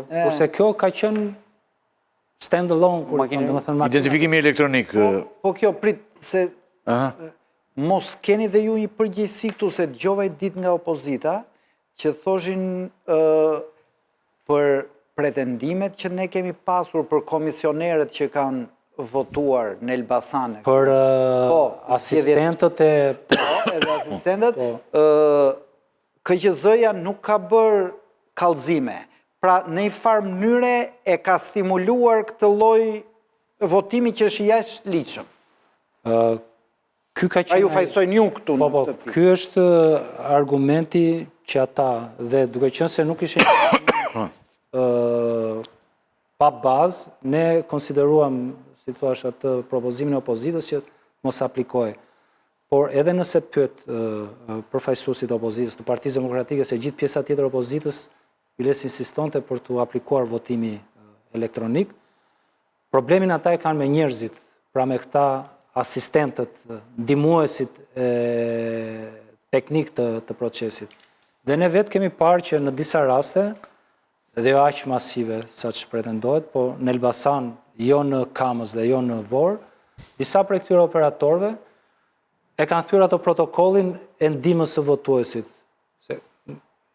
kurse kjo ka qenë stand alone, kur domethënë Identifikimi elektronik. Po, po kjo prit se mos keni dhe ju një përgjegjësi këtu se dëgjova një ditë nga opozita që thoshin për pretendimet që ne kemi pasur për komisionerët që kanë votuar në Elbasan. Për po, asistentët e... Po, edhe asistentët. Po. KQZ-ja nuk ka bërë kallëzime. Pra, në një farë mënyre e ka stimuluar këtë lloj votimi që është i jashtëligjshëm. Ky ka qenë... A ju fajësojnë ju këtu po, në po, këtë pikë? Ky është argumenti që ata, dhe duke qenë se nuk ishin pa bazë, ne konsideruam, si thua, atë propozimin e opozitës që mos aplikohej. Por edhe nëse pyet përfaqësuesit e opozitës, të Partisë Demokratike, se gjithë pjesa tjetër e opozitës, biles insistonte për t'u aplikuar votimi elektronik, Problemin ata e kanë me njerëzit, pra me këta asistentët, ndihmuesit e teknik të, të procesit. Dhe ne vetë kemi parë që në disa raste, dhe jo aq masive sa që pretendohet, po në Elbasan, jo në Kamëz dhe jo në Vorë, disa prej këtyre operatorëve e kanë thyer ato protokollin e ndihmës së votuesit. Se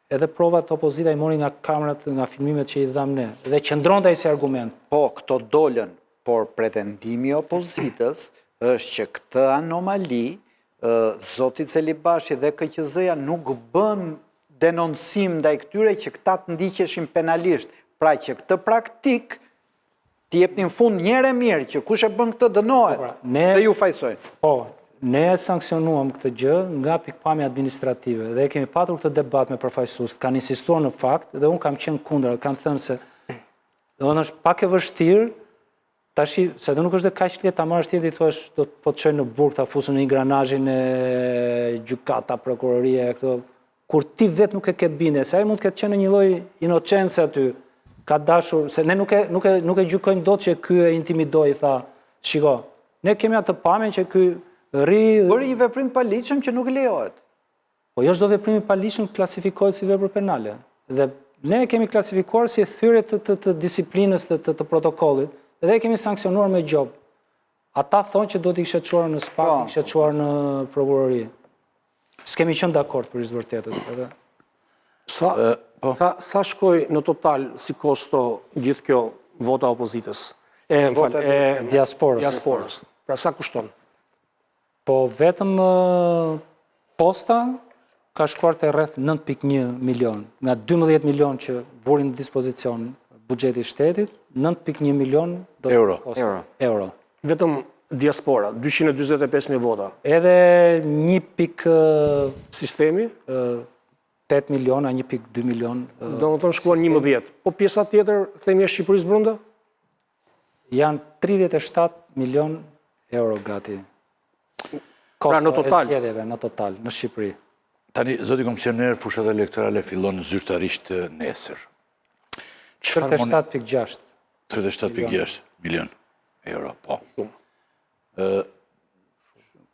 edhe provat opozita i mori nga kamerat, nga filmimet që i dhamë ne. Dhe qëndronte ai si argument. Po, këto dolën, por pretendimi i opozitës është që këtë anomali, zoti Celibashi dhe KQZ-ja nuk bën denoncim ndaj këtyre që këta të ndiqeshin penalisht. Pra që këtë praktikë T'i jepnin fund njëherë e mirë që kush e bën këtë dënohet po, pra, ne, dhe ju fajësojnë. Po, ne e sanksionuam këtë gjë nga pikëpamja administrative dhe e kemi patur këtë debat me përfaqësuesit, kanë insistuar në fakt dhe unë kam qenë kundër, kam thënë se domethënë është pak e vështirë tashi se dhe nuk është dhe kaq lehtë ta marrësh ti dhe i thuash do po të çoj në burg ta fusim në ingranazhin e gjykata, prokuroria e këto kur ti vetë nuk e ke bindje, se ai mund të ketë qenë në një lloj inocence aty, ka dashur, se ne nuk e, nuk e, nuk e gjykojmë dot që ky e intimidoi, tha, shiko, ne kemi atë pamjen që ky rri... Bëri një veprim të paligjshëm që nuk lejohet. Po jo çdo veprim i paligjshëm klasifikohet si vepër penale. Dhe ne e kemi klasifikuar si thyerje të, të, të disiplinës të, të, të protokollit dhe e kemi sanksionuar me gjobë. Ata thonë që duhet t'i kishe çuar në SPAK, po. t'i kishe çuar në prokurori. S'kemi qenë dakord për hir të së vërtetës. Edhe. Sa, po. sa, sa shkoi në total si kosto gjithë kjo vota e opozitës? E, më fal, e diasporës. Diasporës. Pra sa kushton? Po vetëm posta ka shkuar te rreth 9.1 milion. Nga 12 milion që vuri në dispozicion buxheti i shtetit, 9.1 milion do të euro. Euro. Euro. Vetëm diaspora, 245.000 vota. Edhe 1 pikë... Sistemi? 8 milion, a 1.2 milion. Domethënë shkuan 11. Po pjesa tjetër, themi e Shqipërisë brenda? Janë 37 milion euro gati. Pra në total? E zgjedhjeve në total, në Shqipëri. Tani, zoti komisioner, fushata elektorale fillon zyrtarisht nesër. 37.6. 37.6 milion euro, po.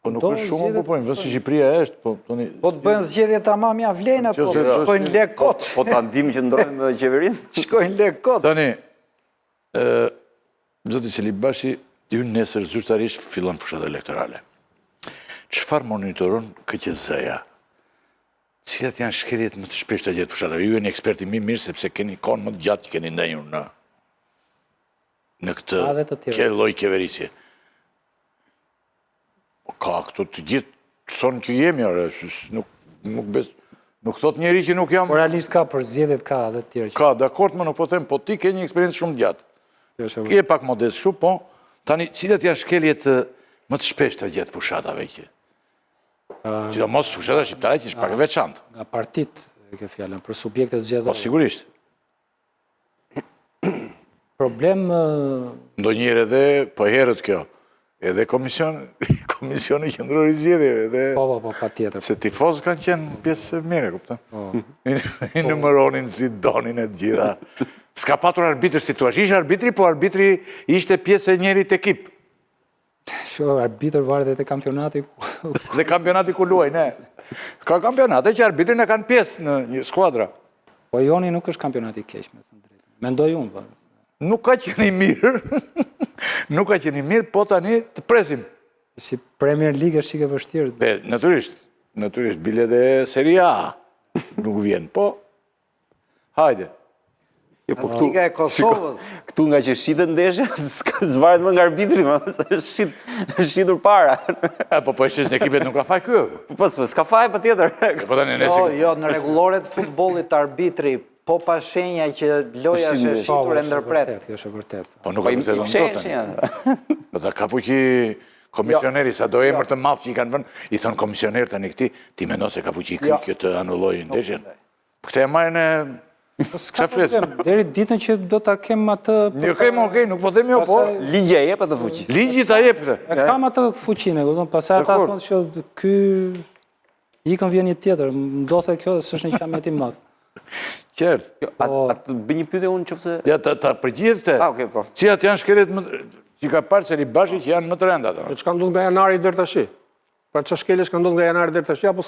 Po nuk është shumë, po po, në vend si Shqipëria është, po tani Po të bëhen zgjedhje tamam ia vlen apo shkojnë lek kot. Po ta dimë që ndrojmë qeverinë. Shkojnë lek kot. Tani ë zoti Celibashi ju nesër zyrtarisht fillon fushata elektorale. Çfarë monitoron KQZ-ja? Cilat janë shkeljet më të shpeshta gjatë fushatave? Ju jeni eksperti më i mirë sepse keni kohën më të gjatë që keni ndenjur në në këtë që lloj qeverisje. Po ka këtu të gjithë thonë që jemi, ore, nuk, nuk, bes, nuk thot njeri që nuk jam... Po realisht ka, për zgjedhjet ka dhe të tjerë. Ka, dakord, më nuk po them, po ti ke një eksperiencë shumë të gjatë. Je pak modest shumë, po, tani, cilat janë shkeljet më të shpeshta gjatë fushatave që? Sidomos fushata shqiptare që është pak e veçantë. Nga partitë, e ke fjalën, për subjektet zgjedhore. Po, sigurisht. Problem... Ndonjëherë edhe, po herët kjo, edhe komision, komisioni qendror i zgjedhjeve, edhe... Po, po, po, patjetër. Se tifozë kanë qenë pjesë e mirë, kupton? Po. I numëronin si donin e të gjitha. S'ka patur arbitër si thua. Ishte arbitri, po arbitri ishte pjesë e njërit ekip. Sho, arbitër varet edhe te kampionati. Dhe kampionati ku luajnë, e. Ka kampionate që arbitrin e kanë pjesë në një skuadra. Po joni nuk është kampionat i keq, me thënë të drejtën. Mendoj unë, po. Nuk ka qenë i mirë. Nuk ka qenë i mirë, po tani të presim. Si Premier League është çikë e vështirë. Be, natyrisht, natyrisht, bile dhe Serie A nuk vjen, po Hajde. Jo, po këtu, Liga e Kosovës. Këtu nga që shitet ndeshja, s'varet më nga arbitri, më, se është shit, është shitur para. E, po po e shesin ekipet nuk ka faj ky. Po, po, po s'ka faj, patjetër. Po tani jo, jo, në rregulloret e futbollit arbitri, po pa shenja që loja është e shitur e ndërpret. Kjo është e vërtetë. Po nuk e po, vërtetë dot. Po ta ka fuqi komisioneri, sa do emër të madh që i kanë vënë, i thonë komisioner tani këtij, ti mendon se ka fuqi ky jo. që të anullojë ndeshjen. Po këtë e marrin e... Po s'ka problem, deri ditën që do ta kem atë... Jo kem, okej, nuk po themi jo, po... Ligji e jep atë fuqi. Ligji ta jep këtë. E kam atë fuqinë, kupton, pastaj ata thonë që ky ikën vjen një tjetër, ndodh kjo, s'është një qamet i madh. Qartë. Jo, a, po- a të bëj një pyetje unë qoftë se... Ja, ta, ta përgjigjet këtë. Ah, okej, po. Cilat janë shkeljet më, që ka parë Celibashi që janë më të rënda? Që ç'ka ndodhur nga janari deri tash? Pra ça shkeljesh ka ndodhur nga janari deri tash apo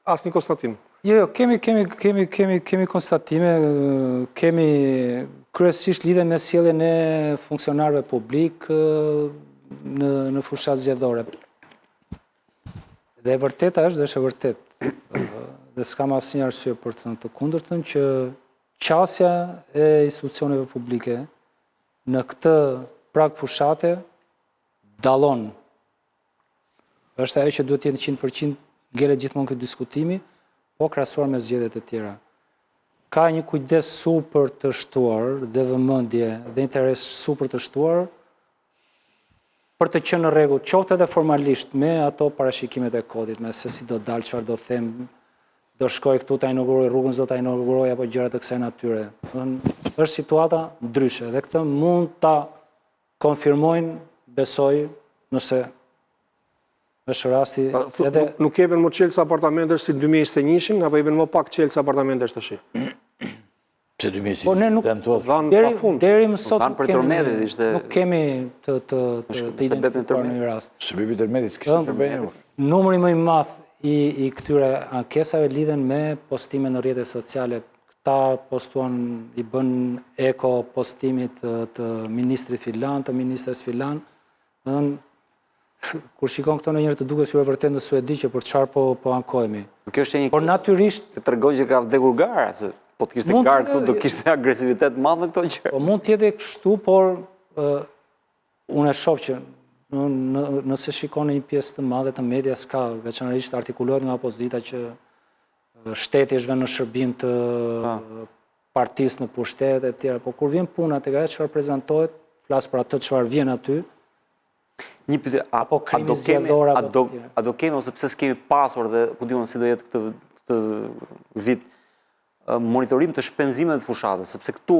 asnjë konstatim? Jo, jo, kemi kemi kemi kemi kemi konstatime, kemi kryesisht lidhen me sjelljen e funksionarëve publikë në në fushatë zgjedhore. Dhe e vërteta është dhe është e vërtetë. Dhe s'kam asnjë arsye për të thënë të kundërtën që qasja e institucioneve publike në këtë prag fushate dallon Është ajo që duhet të jetë 100%, ngelet gjithmonë ky diskutimi, po krahasuar me zgjedhjet e tjera. Ka një kujdes super të shtuar dhe vëmendje dhe interes super të shtuar për të qenë në rregull, qoftë edhe formalisht me ato parashikimet e kodit, me se si do dal, çfarë do them, do shkoj këtu ta inauguroj rrugën, s'do ta inauguroj apo gjëra të kësaj natyre. Është situata ndryshe dhe këtë mund ta konfirmojnë, besoj, nëse është rasti po, edhe nuk jepen më çelësa apartamentesh si 2021-shin apo jepen më pak çelësa apartamentesh tash? Pse 2021? Po ne nuk dhanë deri, deri më sot nuk kemi, tërmetit, ishte nuk kemi të të të, të identifikuar një rast. Sebebi tërmetit s'kishte të bëjë. Numri më i madh i i këtyre ankesave lidhen me postime në rrjete sociale Këta postuan, i bënë eko postimit të, të ministrit filan, të ministres filan. Domethënë, kur shikon këto ndonjëherë të duket sikur e vërtet në Suedi që për çfarë po po ankohemi. Po kjo është një Por natyrisht që tregon që ka vdekur gara, se po të kishte garë këtu do kishte agresivitet të madh në këto gjëra. Po mund të jetë kështu, por unë e shoh që nëse shikon në një pjesë të madhe të medias ka veçanërisht artikulohet nga opozita që shteti është vënë në shërbim të partisë në pushtet e tjera, po kur vjen puna tek ajo çfarë prezantohet, flas për atë çfarë vjen aty. Një pyetje, apo krimi zgjedhor apo a do a do kemi ose pse s'kemi pasur dhe ku di unë si do jetë këtë këtë vit monitorim të shpenzimeve të fushatës, sepse këtu,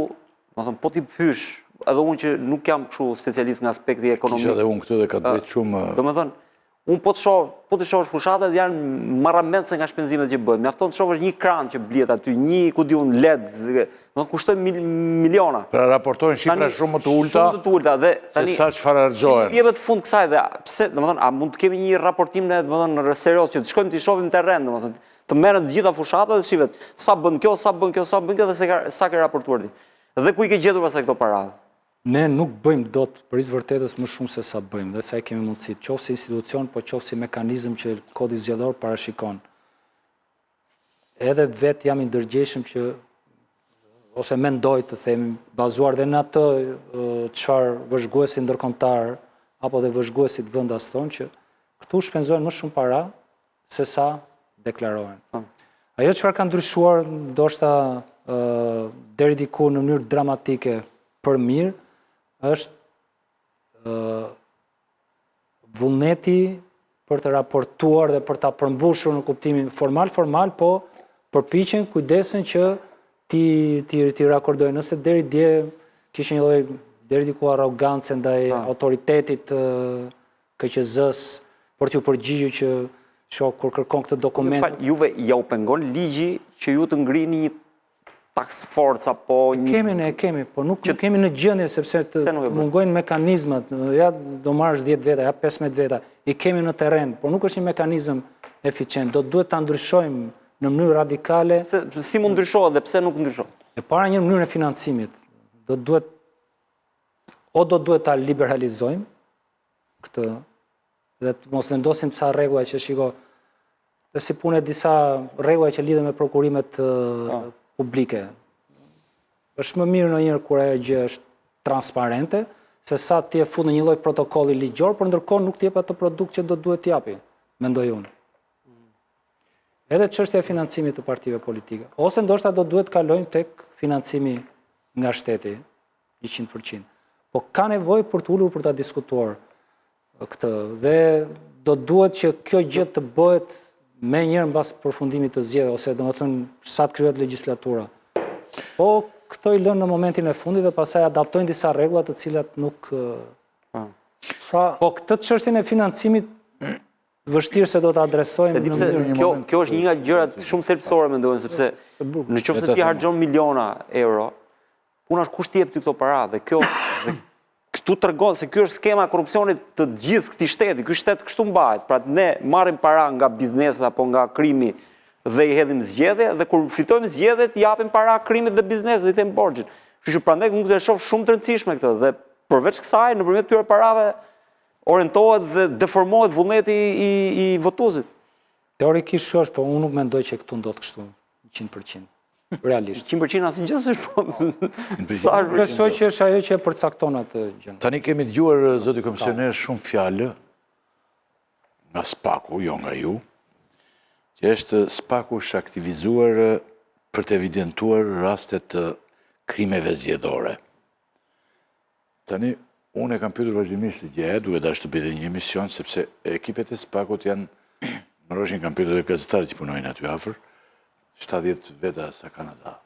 domethënë po t'i hysh, edhe unë që nuk jam kështu specialist nga aspekti ekonomik. Kisha edhe unë këtë dhe ka drejt shumë. Domethënë, Unë po të shoh, po të shohësh fushatat janë marramendëse nga shpenzimet që bëhen. Mjafton të shohësh një kran që blihet aty, një ku di unë LED, do të kushtojnë miliona. Pra raportojnë shifra shumë më të ulta. Shumë të ulta dhe tani se sa çfarë harxhohen. Si jepet fund kësaj dhe pse, domethënë, a mund të kemi një raportim ne, domethënë, serioz që të shkojmë të shohim terren, domethënë, të merren të gjitha fushatat dhe shihet sa bën kjo, sa bën kjo, sa bën kjo dhe se ka, sa ke raportuar ti. Dhe ku i ke gjetur pastaj këto para? Ne nuk bëjmë dot për hir të vërtetës më shumë se sa bëjmë dhe sa i kemi mundësitë, qoftë si institucion, po qoftë si mekanizëm që kodi zgjedhor parashikon. Edhe vetë jam i ndërgjegjshëm që ose mendoj të them, bazuar dhe në atë çfarë vëzhguesit ndërkombëtarë apo dhe vëzhguesit vendas thonë që këtu shpenzohen më shumë para se sa deklarohen. Po. Ajo çfarë ka ndryshuar ndoshta deri diku në mënyrë dramatike për mirë është vullneti për të raportuar dhe për ta përmbushur në kuptimin formal formal, po përpiqen kujdesen që t'i t'i t'i rakordojnë nëse deri dje kishte një lloj deri diku arrogance ndaj autoritetit të KQZ-së për t'ju përgjigjur që shoh kur kërkon këtë dokument. Fal, juve ja u pengon ligji që ju të ngrini një task force apo një... Kemi ne, e kemi, po nuk që... kemi në gjendje sepse të mungojnë mekanizmat, ja do marrësh 10 veta, ja 15 veta, i kemi në terren, por nuk është një mekanizëm eficient, do duhet ta ndryshojmë në mënyrë radikale. Se, si mund ndryshohet dhe pse nuk ndryshohet? E para një mënyrën e financimit, do duhet, o do duhet ta liberalizojmë këtë dhe të mos vendosim ca rregulla që shiko, dhe si punë e disa rregulla që lidhen me prokurimet po. publike. Është më mirë ndonjëherë kur ajo gjë është transparente, se sa ti e fut në një lloj protokolli ligjor, por ndërkohë nuk të jep atë produkt që do duhet të japi, mendoj unë. Edhe çështja e financimit të partive politike. Ose ndoshta do duhet të kalojmë tek financimi nga shteti, 100%. Po ka nevojë për t'u ulur për ta diskutuar këtë dhe do duhet që kjo gjë të bëhet menjëherë mbas përfundimit të zgjedhjeve ose domethënë sa të krijohet legjislatura. Po këto i lënë në momentin e fundit dhe pastaj adaptojnë disa rregulla të cilat nuk po. Sa po këtë çështjen e financimit vështirë se do të adresojmë në mënyrë kjo kjo është një nga gjërat shumë thelbësore mendoj sepse në qoftë se ti harxhon miliona euro Puna është kush t'i jep ty këto para dhe kjo dhe këtu tregon se kjo është skema e korrupsionit të gjithë këtij shteti. Ky shtet kështu mbahet. Pra ne marrim para nga bizneset apo nga krimi dhe i hedhim zgjedhje dhe kur fitojmë zgjedhjet japim para krimit dhe biznesit dhe i them borxhin. Kështu që prandaj unë e shoh shumë të rëndësishme këtë dhe përveç kësaj nëpërmjet këtyre parave orientohet dhe deformohet vullneti i i votuesit. Teorikisht kështu është, po unë nuk mendoj që këtu ndodh kështu 100%. Realisht. 100% asnjë gjë s'është po. Sa është besoj që është ajo që e përcakton atë gjë. Tani kemi dëgjuar zoti komisioner shumë fjalë nga Spaku, jo nga ju, që është Spaku është aktivizuar për të evidentuar raste të krimeve zgjedhore. Tani, unë e kam pyetur vazhdimisht këtë gjë, duke dashur të bëj dhe një emision, sepse ekipet e Spakut janë, më rroshin kam pyetur dhe gazetarët që punojnë aty afër, 70 veta sa kanë ata,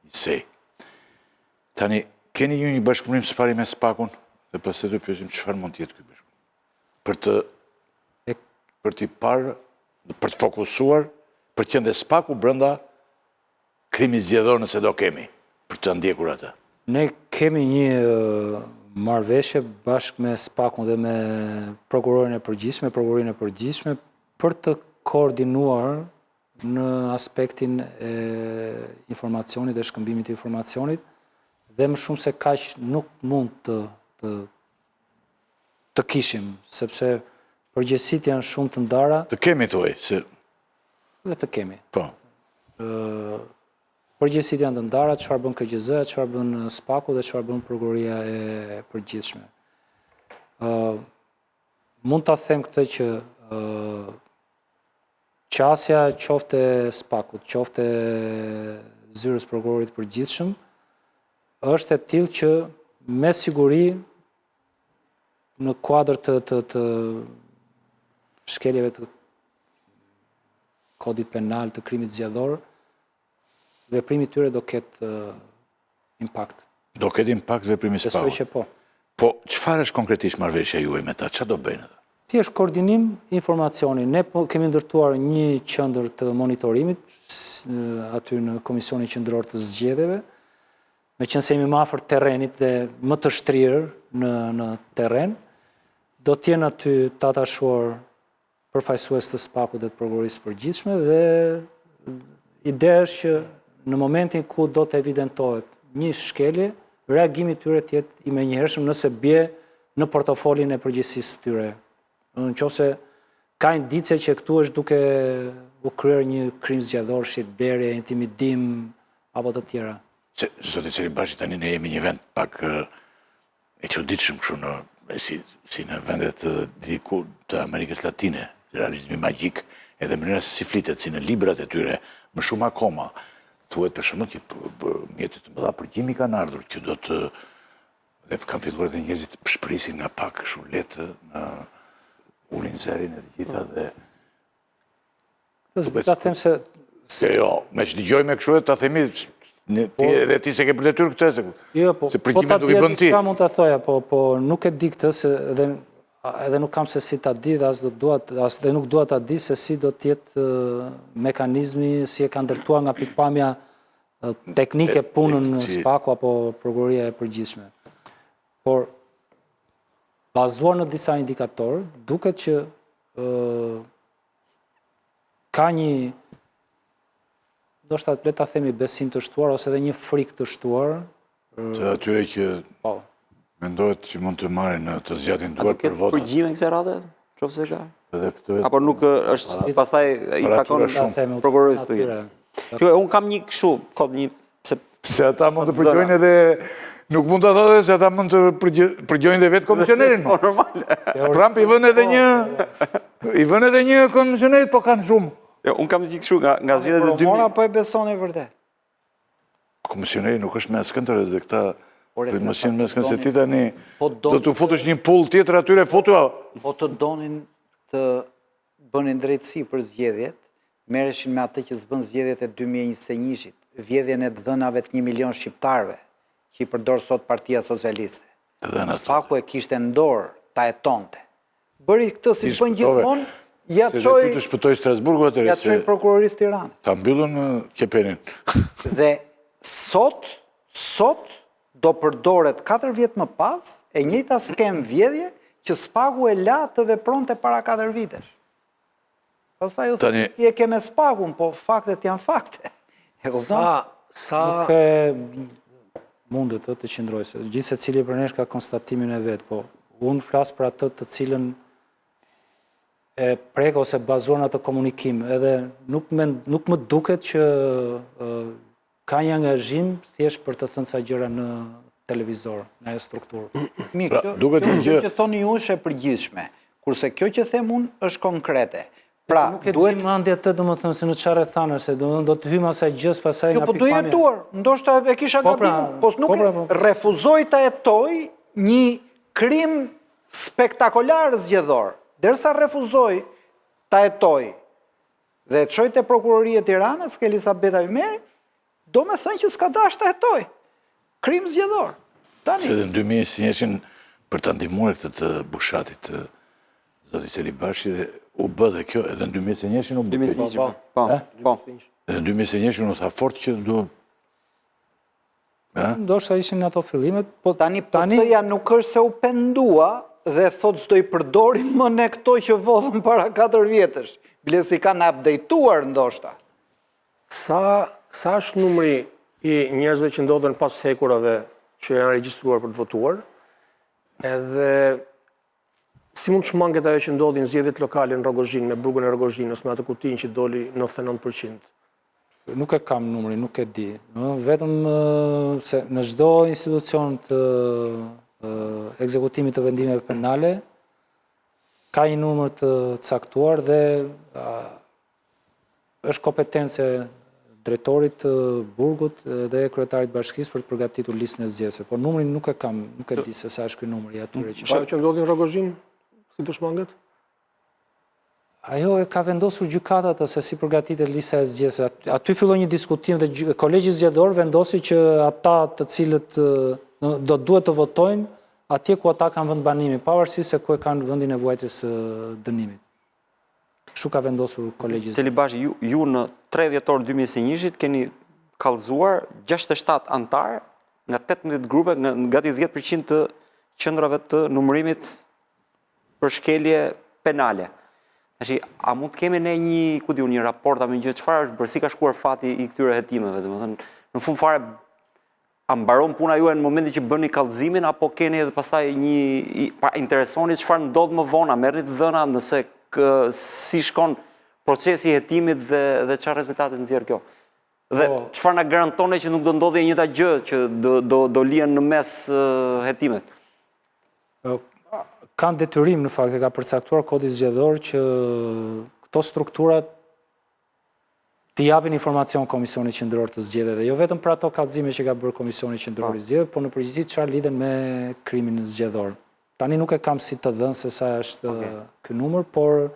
njësej. Tani, keni ju një bashkëpunim së pari me Spakun, dhe pastaj të pyesim çfarë mund të jetë ky bashkëpunim. Për të, për t'i parë, për të fokusuar, për të qenë dhe Spaku brenda Krimi zgjedhor nëse do kemi, për të ndjekur atë. Ne kemi një marrëveshje bashkë me SPAK-un dhe me prokurorin e përgjithshme, prokurorinë e përgjithshme për të koordinuar në aspektin e informacionit dhe shkëmbimit të informacionit dhe më shumë se kaq nuk mund të të të kishim, sepse përgjegjësitë janë shumë të ndara. Të kemi thuaj, se Dhe të kemi. Po. Përgjegjësitë janë të ndara, çfarë bën KQZ, çfarë bën SPAK-u dhe çfarë bën Prokuroria e Përgjithshme. Ë mund ta them këtë që ë qasja qoftë e SPAK-ut, qoftë e zyrës prokurorit të përgjithshëm, është e tillë që me siguri në kuadër të të të shkeljeve të kodit penal të krimit zgjedhor, veprimi i tyre do ketë impakt. Do ketë impakt veprimi i SPAK-ut? Besoj që po. Po, çfarë është konkretisht marrëveshja juaj me ta? Çfarë do bëjnë ata? Thjesht koordinim informacioni. Ne po kemi ndërtuar një qendër të monitorimit aty në Komisionin Qendror të Zgjedhjeve, meqenëse jemi më afër terrenit dhe më të shtrirë në në terren, do të jenë aty të atashuar përfaqësues të SPAK-ut dhe të Prokurorisë së Përgjithshme dhe ideja është që në momentin ku do të evidentohet një shkelje, reagimi i tyre të jetë i menjëhershëm nëse bie në portofolin e përgjegjësisë së tyre. Në qoftë se ka indicie që këtu është duke u kryer një krim zgjedhor, shitblerje, intimidim apo të tjera. Se, zoti Celibashi, tani ne jemi një vend pak e çuditshëm kështu në si si në vendet diku të Amerikës Latine, realizmi magjik, edhe mënyra se si flitet si në librat e tyre, më shumë akoma. Thuhet për shembull që mjete të mëdha përgjimi kanë ardhur që do të dhe kanë filluar edhe njerëzit të pëshpërisin nga pak kështu lehtë në ulin zërin e të gjitha dhe Këtë s'di ta them se... Se jo, meqë dëgjojmë kështu e ta themi, ti po- edhe ti s'e ke për detyrë këtë, se, jo, po, se përgjimet po nuk i bën ti. Po ta mund ta thoja, po, po nuk e di këtë, se edhe, edhe nuk kam se si ta di, dhe as, do dua, as dhe nuk dua ta di se si do të jetë mekanizmi, si e ka ndërtuar nga pikëpamja teknike punën SPAK-u apo Prokuroria e Përgjithshme. Por bazuar në disa indikatorë, duket që ka një ndoshta le ta themi besim të shtuar ose edhe një frikë të shtuar të atyre që po. mendohet që mund të marrin në të zgjatin duart për votat. A do ketë përgjime kësaj radhe? Qoftë se ka? Edhe këtë Apo nuk është pastaj i takon prokurorisë të jetë. Jo, unë kam një kështu, kod një se se ata mund të përgjojnë edhe nuk mund ta thotë se ata mund të përgjojnë edhe vetë komisionerin. Po normal. Prapë i vënë edhe një i vënë edhe një komisionerit, po kanë shumë. Jo, unë kam një kështu nga nga zgjedhjet e 2000. Po po e besoni vërtet. Komisioneri nuk është me askënd të dhe këta Ore, se mos jenë me askënd se ti tani po do t'u futësh një pullë tjetër atyre futu. Po të donin të bënin drejtësi për zgjedhjet, merreshin me atë që s'bënë zgjedhjet e 2021-shit, vjedhjen e të dhënave të një milion shqiptarëve, që i përdor sot Partia Socialiste. SPAK-u e kishte në dorë ta hetonte. Bëri këtë siç bën gjithmonë, ia çoi... Se të shpëtoi Strasburgu atëherë. Ia çoi prokurorisë Tiranës. Ta mbyllën qepenin. Dhe sot, sot, do përdoret 4 vjet më pas, e njëjta skemë vjedhje që SPAK-u e la të vepronte para 4 vitesh. Pastaj ju thotë, ti e ke me SPAK-un, po faktet janë fakte. E kupton? Sa, sa... Nuk e mundet të të qëndrojë, se gjithsecili prej nesh ka konstatimin e vet, po unë flas për atë të cilën e prek ose bazuar në atë komunikim, edhe nuk, me, nuk më duket që Ka një angazhim thjesht për të thënë ca gjëra në televizor, në ajo strukturë. Mirë, pra, kjo, duket kjo, kjo që thoni ju është e përgjithshme, kurse kjo që them unë është konkrete. Pra, nuk e duhet... di mandi atë, domethënë, se në çfarë rrethane, se domethënë, do të hyjmë asaj gjësë pastaj jo, nga po pikëpamja... Jo, po duhet hetuar, ndoshta e kisha po, pra, gabim, po nuk po, pra, po. refuzoi ta hetojë një krim spektakolar zgjedhor, derisa refuzoi ta hetojë Dhe e çoi te prokuroria e Tiranës, ke Elisabeta Ymeri, domethënë që s'ka dashur ta hetojë. Krim zgjedhor. Tani. Se dhe në 2021 për ta ndihmuar këtë të Bushatit të zotit Celibashi dhe u bë dhe kjo edhe në 2021 u bë. 2021, po, po, po. Edhe në 2021 u tha fort që do Ndoshta ishin ato fillimet, po tani PS-ja nuk është se u pendua dhe thotë s'do i përdorim më ne këto që vodhëm para 4 vjetësh. Bile s'i kanë updateuar ndoshta. Sa sa është numri i njerëzve që ndodhen pas hekurave që janë regjistruar për të votuar? Edhe si mund të shmanget ajo që ndodhi në zgjedhjet lokale në Rrogozhinë me burgun e Rrogozhinës me atë kutinë që doli 99%? Nuk e kam numrin, nuk e di. Vetëm se në çdo institucion të ekzekutimit të vendimeve penale ka një numër të caktuar dhe është kompetencë e drejtorit të burgut dhe kryetarit të bashkisë për të përgatitur listën e zgjedhësve. Por numrin nuk e kam, nuk e di se sa është ky numër i atyre që... Ajo që ndodhi në Rrogozhinë, si do shmanget? Ajo e ka vendosur gjykata atë se si përgatitet lista e zgjedhësve. Aty filloi një diskutim dhe kolegji zgjedhor vendosi që ata të cilët do duhet të votojnë atje ku ata kanë vendbanimin, pavarësisht se ku e kanë vendin e vuajtjes së dënimit. Kështu ka vendosur kolegji zgjedhor. Celibashi, ju, ju në 3 dhjetor 2021-shit keni kallëzuar 67 anëtarë nga 18 grupe, nga gati 10% të qendrave të numërimit për shkelje penale. Tashi, a mund të kemi ne një, ku di unë, një raport apo një gjë, çfarë është bërë, si ka shkuar fati i këtyre hetimeve, domethënë, në fund fare a mbaron puna juaj në momentin që bëni kallëzimin apo keni edhe pastaj një pra interesoni çfarë ndodh më vonë, a merrni të dhëna nëse kë, si shkon procesi i hetimit dhe dhe çfarë rezultate nxjerr kjo? Dhe po. çfarë na garanton që nuk do ndodhë e njëjta gjë që do do do lihen në mes hetimet? Kanë detyrim në fakt e ka përcaktuar kodi zgjedhor që këto strukturat t'i japin informacion Komisionit Qendror të Zgjedhjeve, jo vetëm për ato kallëzime që ka bërë Komisioni Qendror i po. Zgjedhjeve, por në përgjithësi çfarë lidhen me krimin zgjedhor. Tani nuk e kam si të dhënë se sa është okay. ky numër, por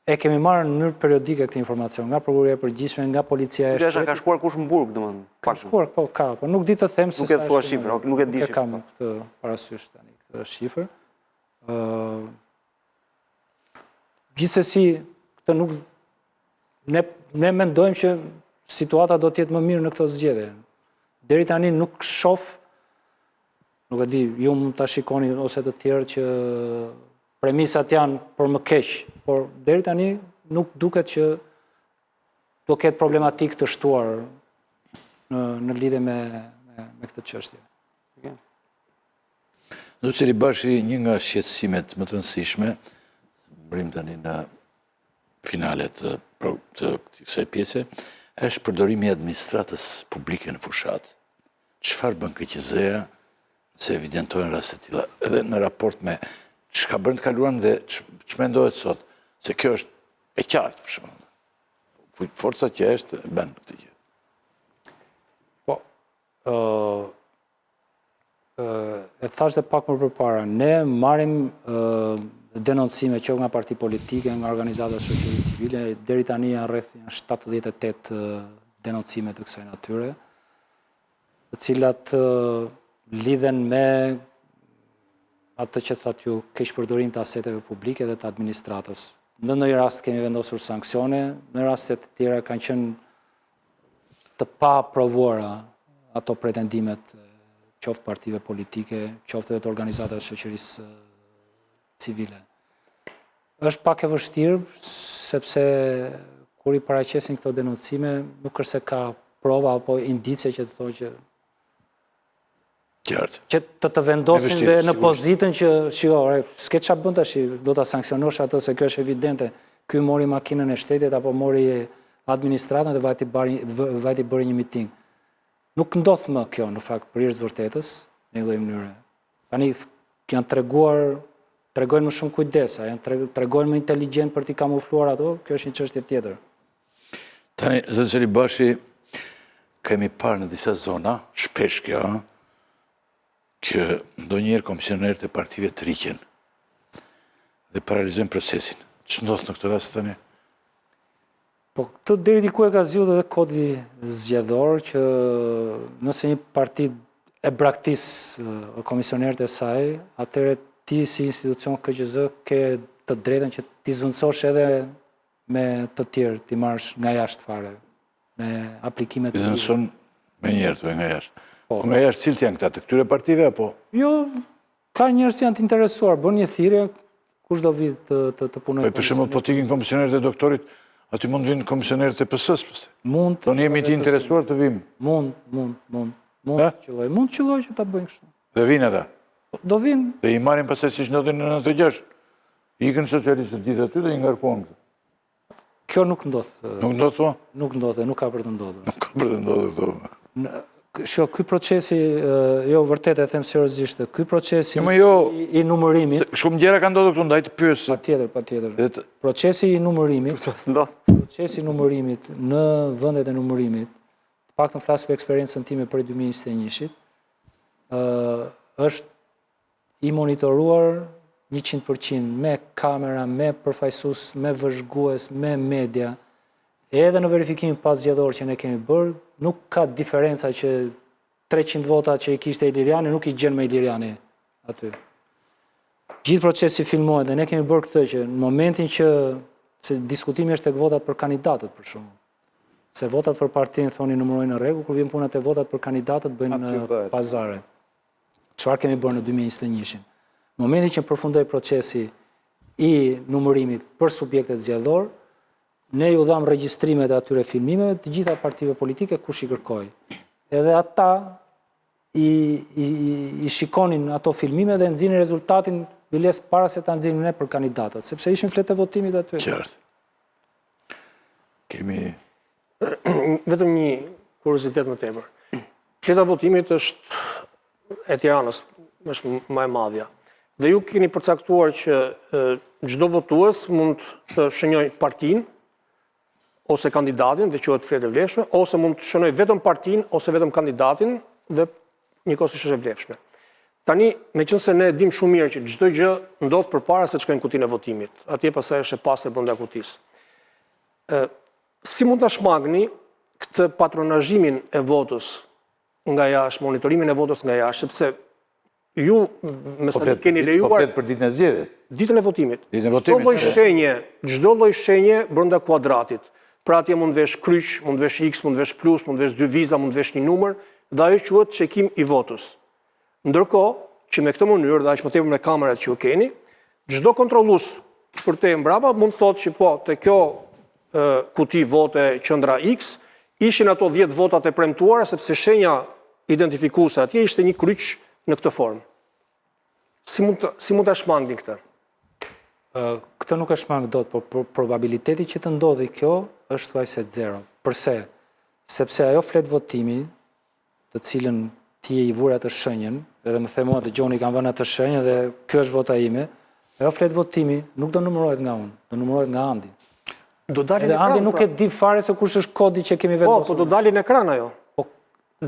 e kemi marrë në mënyrë periodike këtë informacion nga Prokuroria e Përgjithshme, nga Policia e Shtetit. Ka shkuar kush në burg, domethënë? Ka shkuar, po ka, po nuk di të them se sa. Nuk e thua shifrën, nuk e di shifrën. Nuk e kam këtë parasysh tani këtë shifër. Ë Gjithsesi, këtë nuk ne ne mendojmë që situata do të jetë më mirë në këto zgjedhje. Deri tani nuk shoh, nuk e di, ju mund ta shikoni ose të tjerë që premisat janë për më keq, por deri tani nuk duket që do ketë problematikë të shtuar në, në lidhje me, me, me këtë çështje. Zoti Celibashi, një nga shqetësimet më të rëndësishme, mbërrijmë tani në finale të, të kësaj pjese, është përdorimi i administratës publike në fushatë. Çfarë bën KQZ-ja se evidentohen raste të tilla, edhe në raport me çka bërë në të kaluarën dhe ç'mendohet sot, se kjo është e qartë, për shembull. Forca që është, bën këtë gjë. Po, e thashë dhe pak më përpara, ne marrim denoncime qoftë nga parti politike, nga organizata të shoqërisë civile, deri tani janë rreth 78 denoncime të kësaj natyre, të cilat lidhen me atë që thatë ju, keqpërdorim të aseteve publike dhe të administratës. Në ndonjë rast kemi vendosur sanksione, në raste të tjera kanë qenë të paprovuara ato pretendimet qoftë partive politike, qoftë edhe të organizatave të shoqërisë civile. Është pak e vështirë, sepse kur i paraqesin këto denoncime, nuk është se ka prova apo indicie që të thonë që Qartë. Që të të vendosin dhe në pozitën që, shiko, ore, s'ke ça bën tash, do ta sanksionosh atë se kjo është evidente. Ky mori makinën e shtetit apo mori administratën dhe vajti bari, vajti bëri një miting. Nuk ndodh më kjo në fakt për hir të së vërtetës, në një lloj mënyre. Tani janë treguar tregojnë më shumë kujdes, a janë tregojnë më inteligjent për t'i kamufluar ato, kjo është një çështje tjetër. Tani, zoti Celibashi, kemi parë në disa zona, shpesh kjo, që ndonjëherë komisionerët e partive tërhiqen dhe paralizojnë procesin. Ç'ndodh në këtë rast tani? Po këtë deri diku e ka zgjidhur edhe kodi zgjedhor që nëse një parti e braktis komisionerët e saj, atëherë ti si institucion KQZ ke të drejtën që t'i zëvendësosh edhe me të tjerë, t'i marrësh nga jashtë fare, me aplikime të tjera. I zëvendëson menjëherë të nga jashtë. Po. po nga jashtë cilët janë këta të këtyre partive, apo? Jo, Ka njerëz që janë të interesuar, bën një thirrje, kush do vijë të të, të punojë. Po për shembull po të ikin komisionerët e doktorit, aty mund të vinë komisionerët e PS-së, pastaj. Mund. Po ne jemi të interesuar të vijmë. Mund, mund, mund. Mund të qëllojë, mund të qëllojë që ta bëjnë kështu. Dhe vijnë ata. Po, do vijnë. Dhe i marrin pastaj siç ndodhi në 96. Ikën socialistët gjithë aty dhe i ngarkuan këtu. Kjo nuk ndodh. Nuk ndodh thua? Nuk ndodh dhe nuk ka për të ndodhur. Nuk ka për të ndodhur thua. Shiko, ky procesi, jo vërtet e them seriozisht, ky procesi jo, jo, i numërimit... Shumë gjëra kanë ndodhur këtu, ndaj të pyes. Patjetër, patjetër. Procesi i numërimit, procesi i numërimit në vendet e numërimit, të paktën flas për eksperiencën time prej 2021-shit, është i monitoruar 100% me kamera, me përfaqësues, me vëzhgues, me media, edhe në verifikimin paszgjedhor që ne kemi bërë, nuk ka diferenca që 300 vota që i kishte Iliriani, nuk i gjen më Iliriani aty. Gjithë procesi filmohet dhe ne kemi bërë këtë që në momentin që se diskutimi është tek votat për kandidatët për shembull. Se votat për partinë thonë i numërojnë në rregull, kur vjen puna te votat për kandidatët bëjnë pazare. Çfarë kemi bërë në 2021-shin? Në momentin që përfundoi procesi i numërimit për subjektet zgjedhor, ne ju dhamë regjistrimet e atyre filmimeve të gjitha partive politike kush i kërkoi. Edhe ata i, i, i shikonin ato filmime dhe nxirrnin rezultatin biles para se ta nxirrnim ne për kandidatët, sepse ishin fletë e votimit aty. Qartë. Kemi vetëm një kuriozitet më tepër. Fleta e votimit është e Tiranës, është më e madhja. Dhe ju keni përcaktuar që çdo votues mund të shënjojë partinë ose kandidatin dhe quhet fletë e vlefshme, ose mund të shënojë vetëm partinë ose vetëm kandidatin dhe njëkohësisht është e vlefshme. Tani, meqenëse ne e dimë shumë mirë që çdo gjë ndodh përpara se të shkojë në kutinë e votimit, atje pastaj është e pastër brenda kutisë. Ë si mund ta shmangni këtë patronazhimin e votës nga jashtë, monitorimin e votës nga jashtë, sepse ju me po sa keni lejuar Po flet për ditën e zgjedhjes. Ditën e votimit. Ditën e votimit. Çdo lloj shenje, çdo lloj shenje brenda kuadratit. Pra atje mund të vesh kryq, mund të vesh X, mund të vesh plus, mund të vesh dy viza, mund të vesh një numër dhe ajo quhet çekim i votës. Ndërkohë që me këtë mënyrë dhe aq më tepër me kamerat që ju keni, çdo kontrollues përtej e mbrapa mund të thotë që po, te kjo kuti vote qendra X, ishin ato 10 votat e premtuara sepse shenja identifikuese atje ishte një kryq në këtë formë. Si mund të si mund ta shmangni këtë? Këtë nuk e shmang dot, por probabiliteti që të ndodhi kjo është thuajse zero. Përse? Sepse ajo fletë votimi, të cilën ti i vure atë shenjën, edhe më the mua dëgjoni kam vënë atë shenjë dhe kjo është vota ime, ajo fletë votimi nuk do numërohet nga unë, do numërohet nga Andi. Do dalin në ekran. Andi nuk pra. e di fare se kush është kodi që kemi po, vendosur. Po, po do dalin në ekran ajo. Po,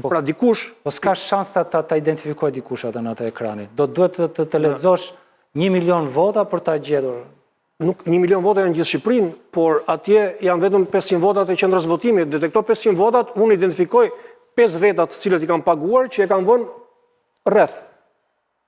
po pra dikush, po s'ka shans ta ta, ta identifikojë dikush atë në atë ekranin. Do duhet të të, të lexosh 1 milion vota për ta gjetur. Nuk 1 milion vota janë gjithë Shqipërinë, por atje janë vetëm 500 votat e qendrës së votimit. Dhe te këto 500 votat unë identifikoj 5 veta të cilët i kam paguar që e kanë vënë rreth.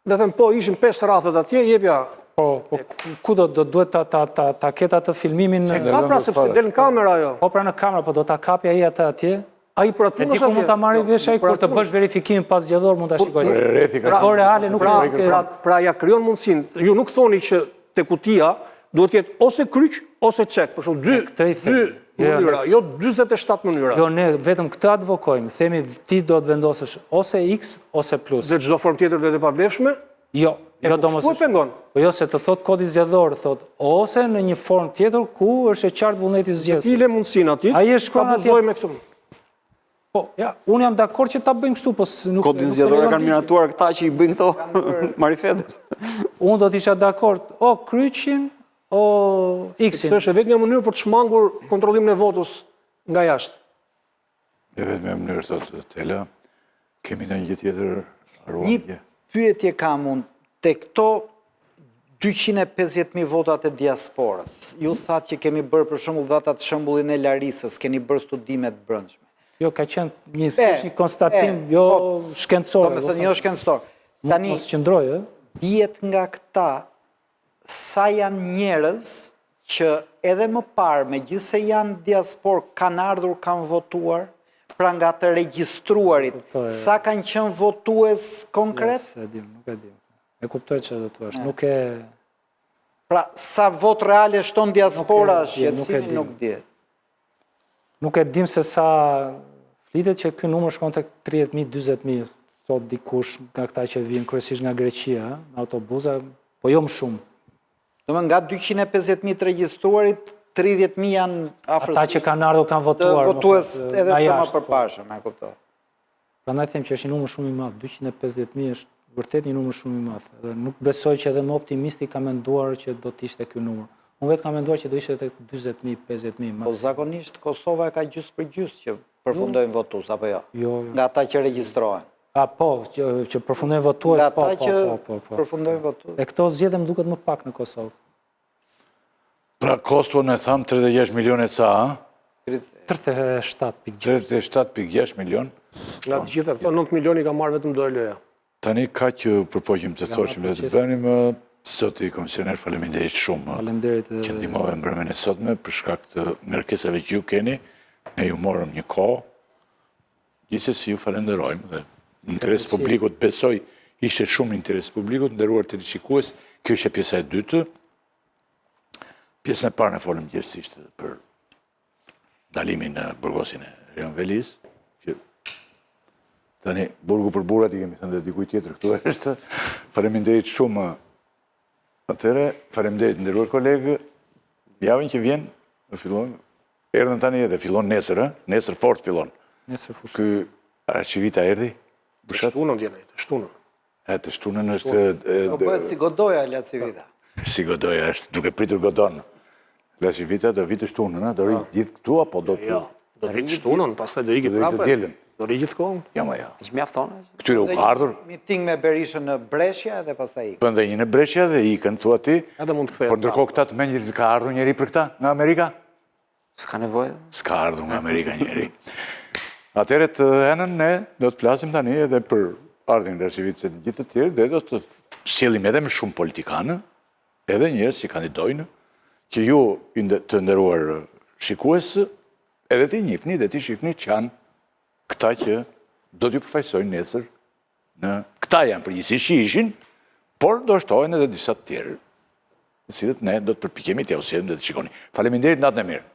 Dhe them po ishin 5 rrethet atje, jepja. Po, po ku do do duhet ta ta ta ta ketë atë filmimin në Ka pra sepse del në kamera ajo. Po pra në kamera, po do ta kapi ai atë atje. Ai për atë punë është atje. Mund ta marrë vesh ai kur të bësh verifikimin paszgjedhor mund ta shikojë. Rrethi ka. Pra reale nuk pra, pra, pra ja krijon mundësinë. Ju nuk thoni që te kutia duhet të jetë ose kryq ose çek, për shembull dy dy jo, mënyra, jo 47 mënyra. Jo, ne vetëm këtë advokojmë, themi ti do të vendosësh ose X ose plus. Dhe çdo formë tjetër do të jetë e pavlefshme? Jo, jo po, domosdoshmërisht. Ku e pengon? Po jo se të thotë kodi zgjedhor, thotë ose në një formë tjetër ku është e qartë vullneti zgjedhësit. Ti le mundësinë atij. Ai e shkruan atje. me këtë. Po, ja, unë jam dakord që ta bëjmë kështu, po nuk Kodin zgjedhor e kanë miratuar këta që i bëjnë këto marifetet. Unë do të isha dakord, o kryqin, o X-in. Sepse është e vetmja mënyrë për të shmangur kontrollimin e votës nga jashtë. E vetmja mënyrë, thotë Tela, kemi ndonjë gjë tjetër Një pyetje kam unë, te këto 250.000 votat e diasporës, ju thatë që kemi bërë për shembull dhatë atë shembullin e Larisës, keni bërë studime të brendshme. Jo, ka qenë një thjesht një konstatim, jo po, shkencor. Domethënë, jo shkencor. Tani, mos qëndroj, e? Dihet nga këta sa janë njerëz që edhe më parë, megjithëse janë diasporë, kanë ardhur, kanë votuar, pra nga të regjistruarit, sa kanë qenë votues konkret? S'e dim, nuk e dim. E kuptoj çfarë do të thuash, nuk e... Pra, sa votë reale shton diaspora, shqetësimi nuk dihet. Nuk e dim se sa flitet që ky numër shkon tek 30.000, 40.000, thotë dikush nga këta që vijnë kryesisht nga Greqia, në autobuza, po jo më shumë. Domethënë nga 250.000 të regjistruarit, 30.000 janë afërsisht. Ata që kanë ardhur kanë votuar. Votues edhe të më po. përparshëm, e kuptoj. Prandaj them që është një numër shumë i madh, 250.000 është vërtet një numër shumë i madh. Dhe nuk besoj që edhe më optimisti ka menduar që do të ishte ky numër. Unë vetë kam menduar që do ishte tek 40.000, 50.000. Po zakonisht Kosova e ka gjysë për gjysë që përfundojnë votues, apo jo? Jo, jo. Nga ata që regjistrohen. A, po, që, që përfundojnë votues, po, po, po, po, po. përfundojnë votues. E këto zgjedhje më duket më pak në Kosovë. Pra koston e thamë 36 milion e ca, a? 37.6. 37.6 milion. Nga të gjitha këto 9 milion i ka marrë vetëm DL-ja. Tani kaq u përpoqëm të thoshim dhe të bënim, zoti komisioner, faleminderit shumë. Faleminderit. Që ndihmove mbrëmjen e sotme për shkak të ngarkesave që ju keni, ne ju morëm një kohë. Gjithsesi ju falenderojmë dhe në interes publikut besoj ishte shumë interes publikut, nderuar teleshikues, kjo ishte pjesa e dytë. Pjesën e parë ne folëm gjerësisht për ndalimin në burgosjen e Erion Velisë, që tani burgu për burrat i kemi thënë dhe dikujt tjetër këtu është. Faleminderit shumë atëherë, faleminderit nderuar kolegë. Javën që vjen, do fillojmë Erdhën tani edhe fillon nesër, ë? Nesër fort fillon. Nesër fushatë. Ky LaCivita erdhi? Të shtunën vjen ai, të shtunën. E të shtunën është Po bëhet si Godoja LaCivita. Si Godoja është, duke pritur Godon. LaCivita do vijë të shtunën, ë? Do rri ah. gjithë këtu apo do të Jo, do vijë të shtunën, pastaj do ikë prapë. Do të Do rri gjithë kohën. Jo, ma jo. Që mjafton? Këtyre u ka ardhur. Miting me Berishën në Brescia edhe pastaj ikën. Bën dhe një në Brescia dhe ikën, thua ti. Edhe mund të kthehet. Por ndërkohë këta të menjërit ka ardhur njeri për këta nga Amerika? S'ka nevojë. S'ka ardhur nga Amerika njeri. Atëherë të hënën ne do të flasim tani edhe për ardhjen e LaCivitës e të gjithë të tjerë dhe do të sjellim edhe më shumë politikanë, edhe njerëz që kandidojnë, që ju të nderuar shikues. Edhe t'i njihni dhe t'i shihni që janë këta që do t'ju përfaqësojnë nesër në këta janë përgjithësisht që ishin, por do shtohen edhe disa të tjerë, të cilët ne do të përpiqemi t'jua sjellim dhe të shikoni. Faleminderit, natën e mirë.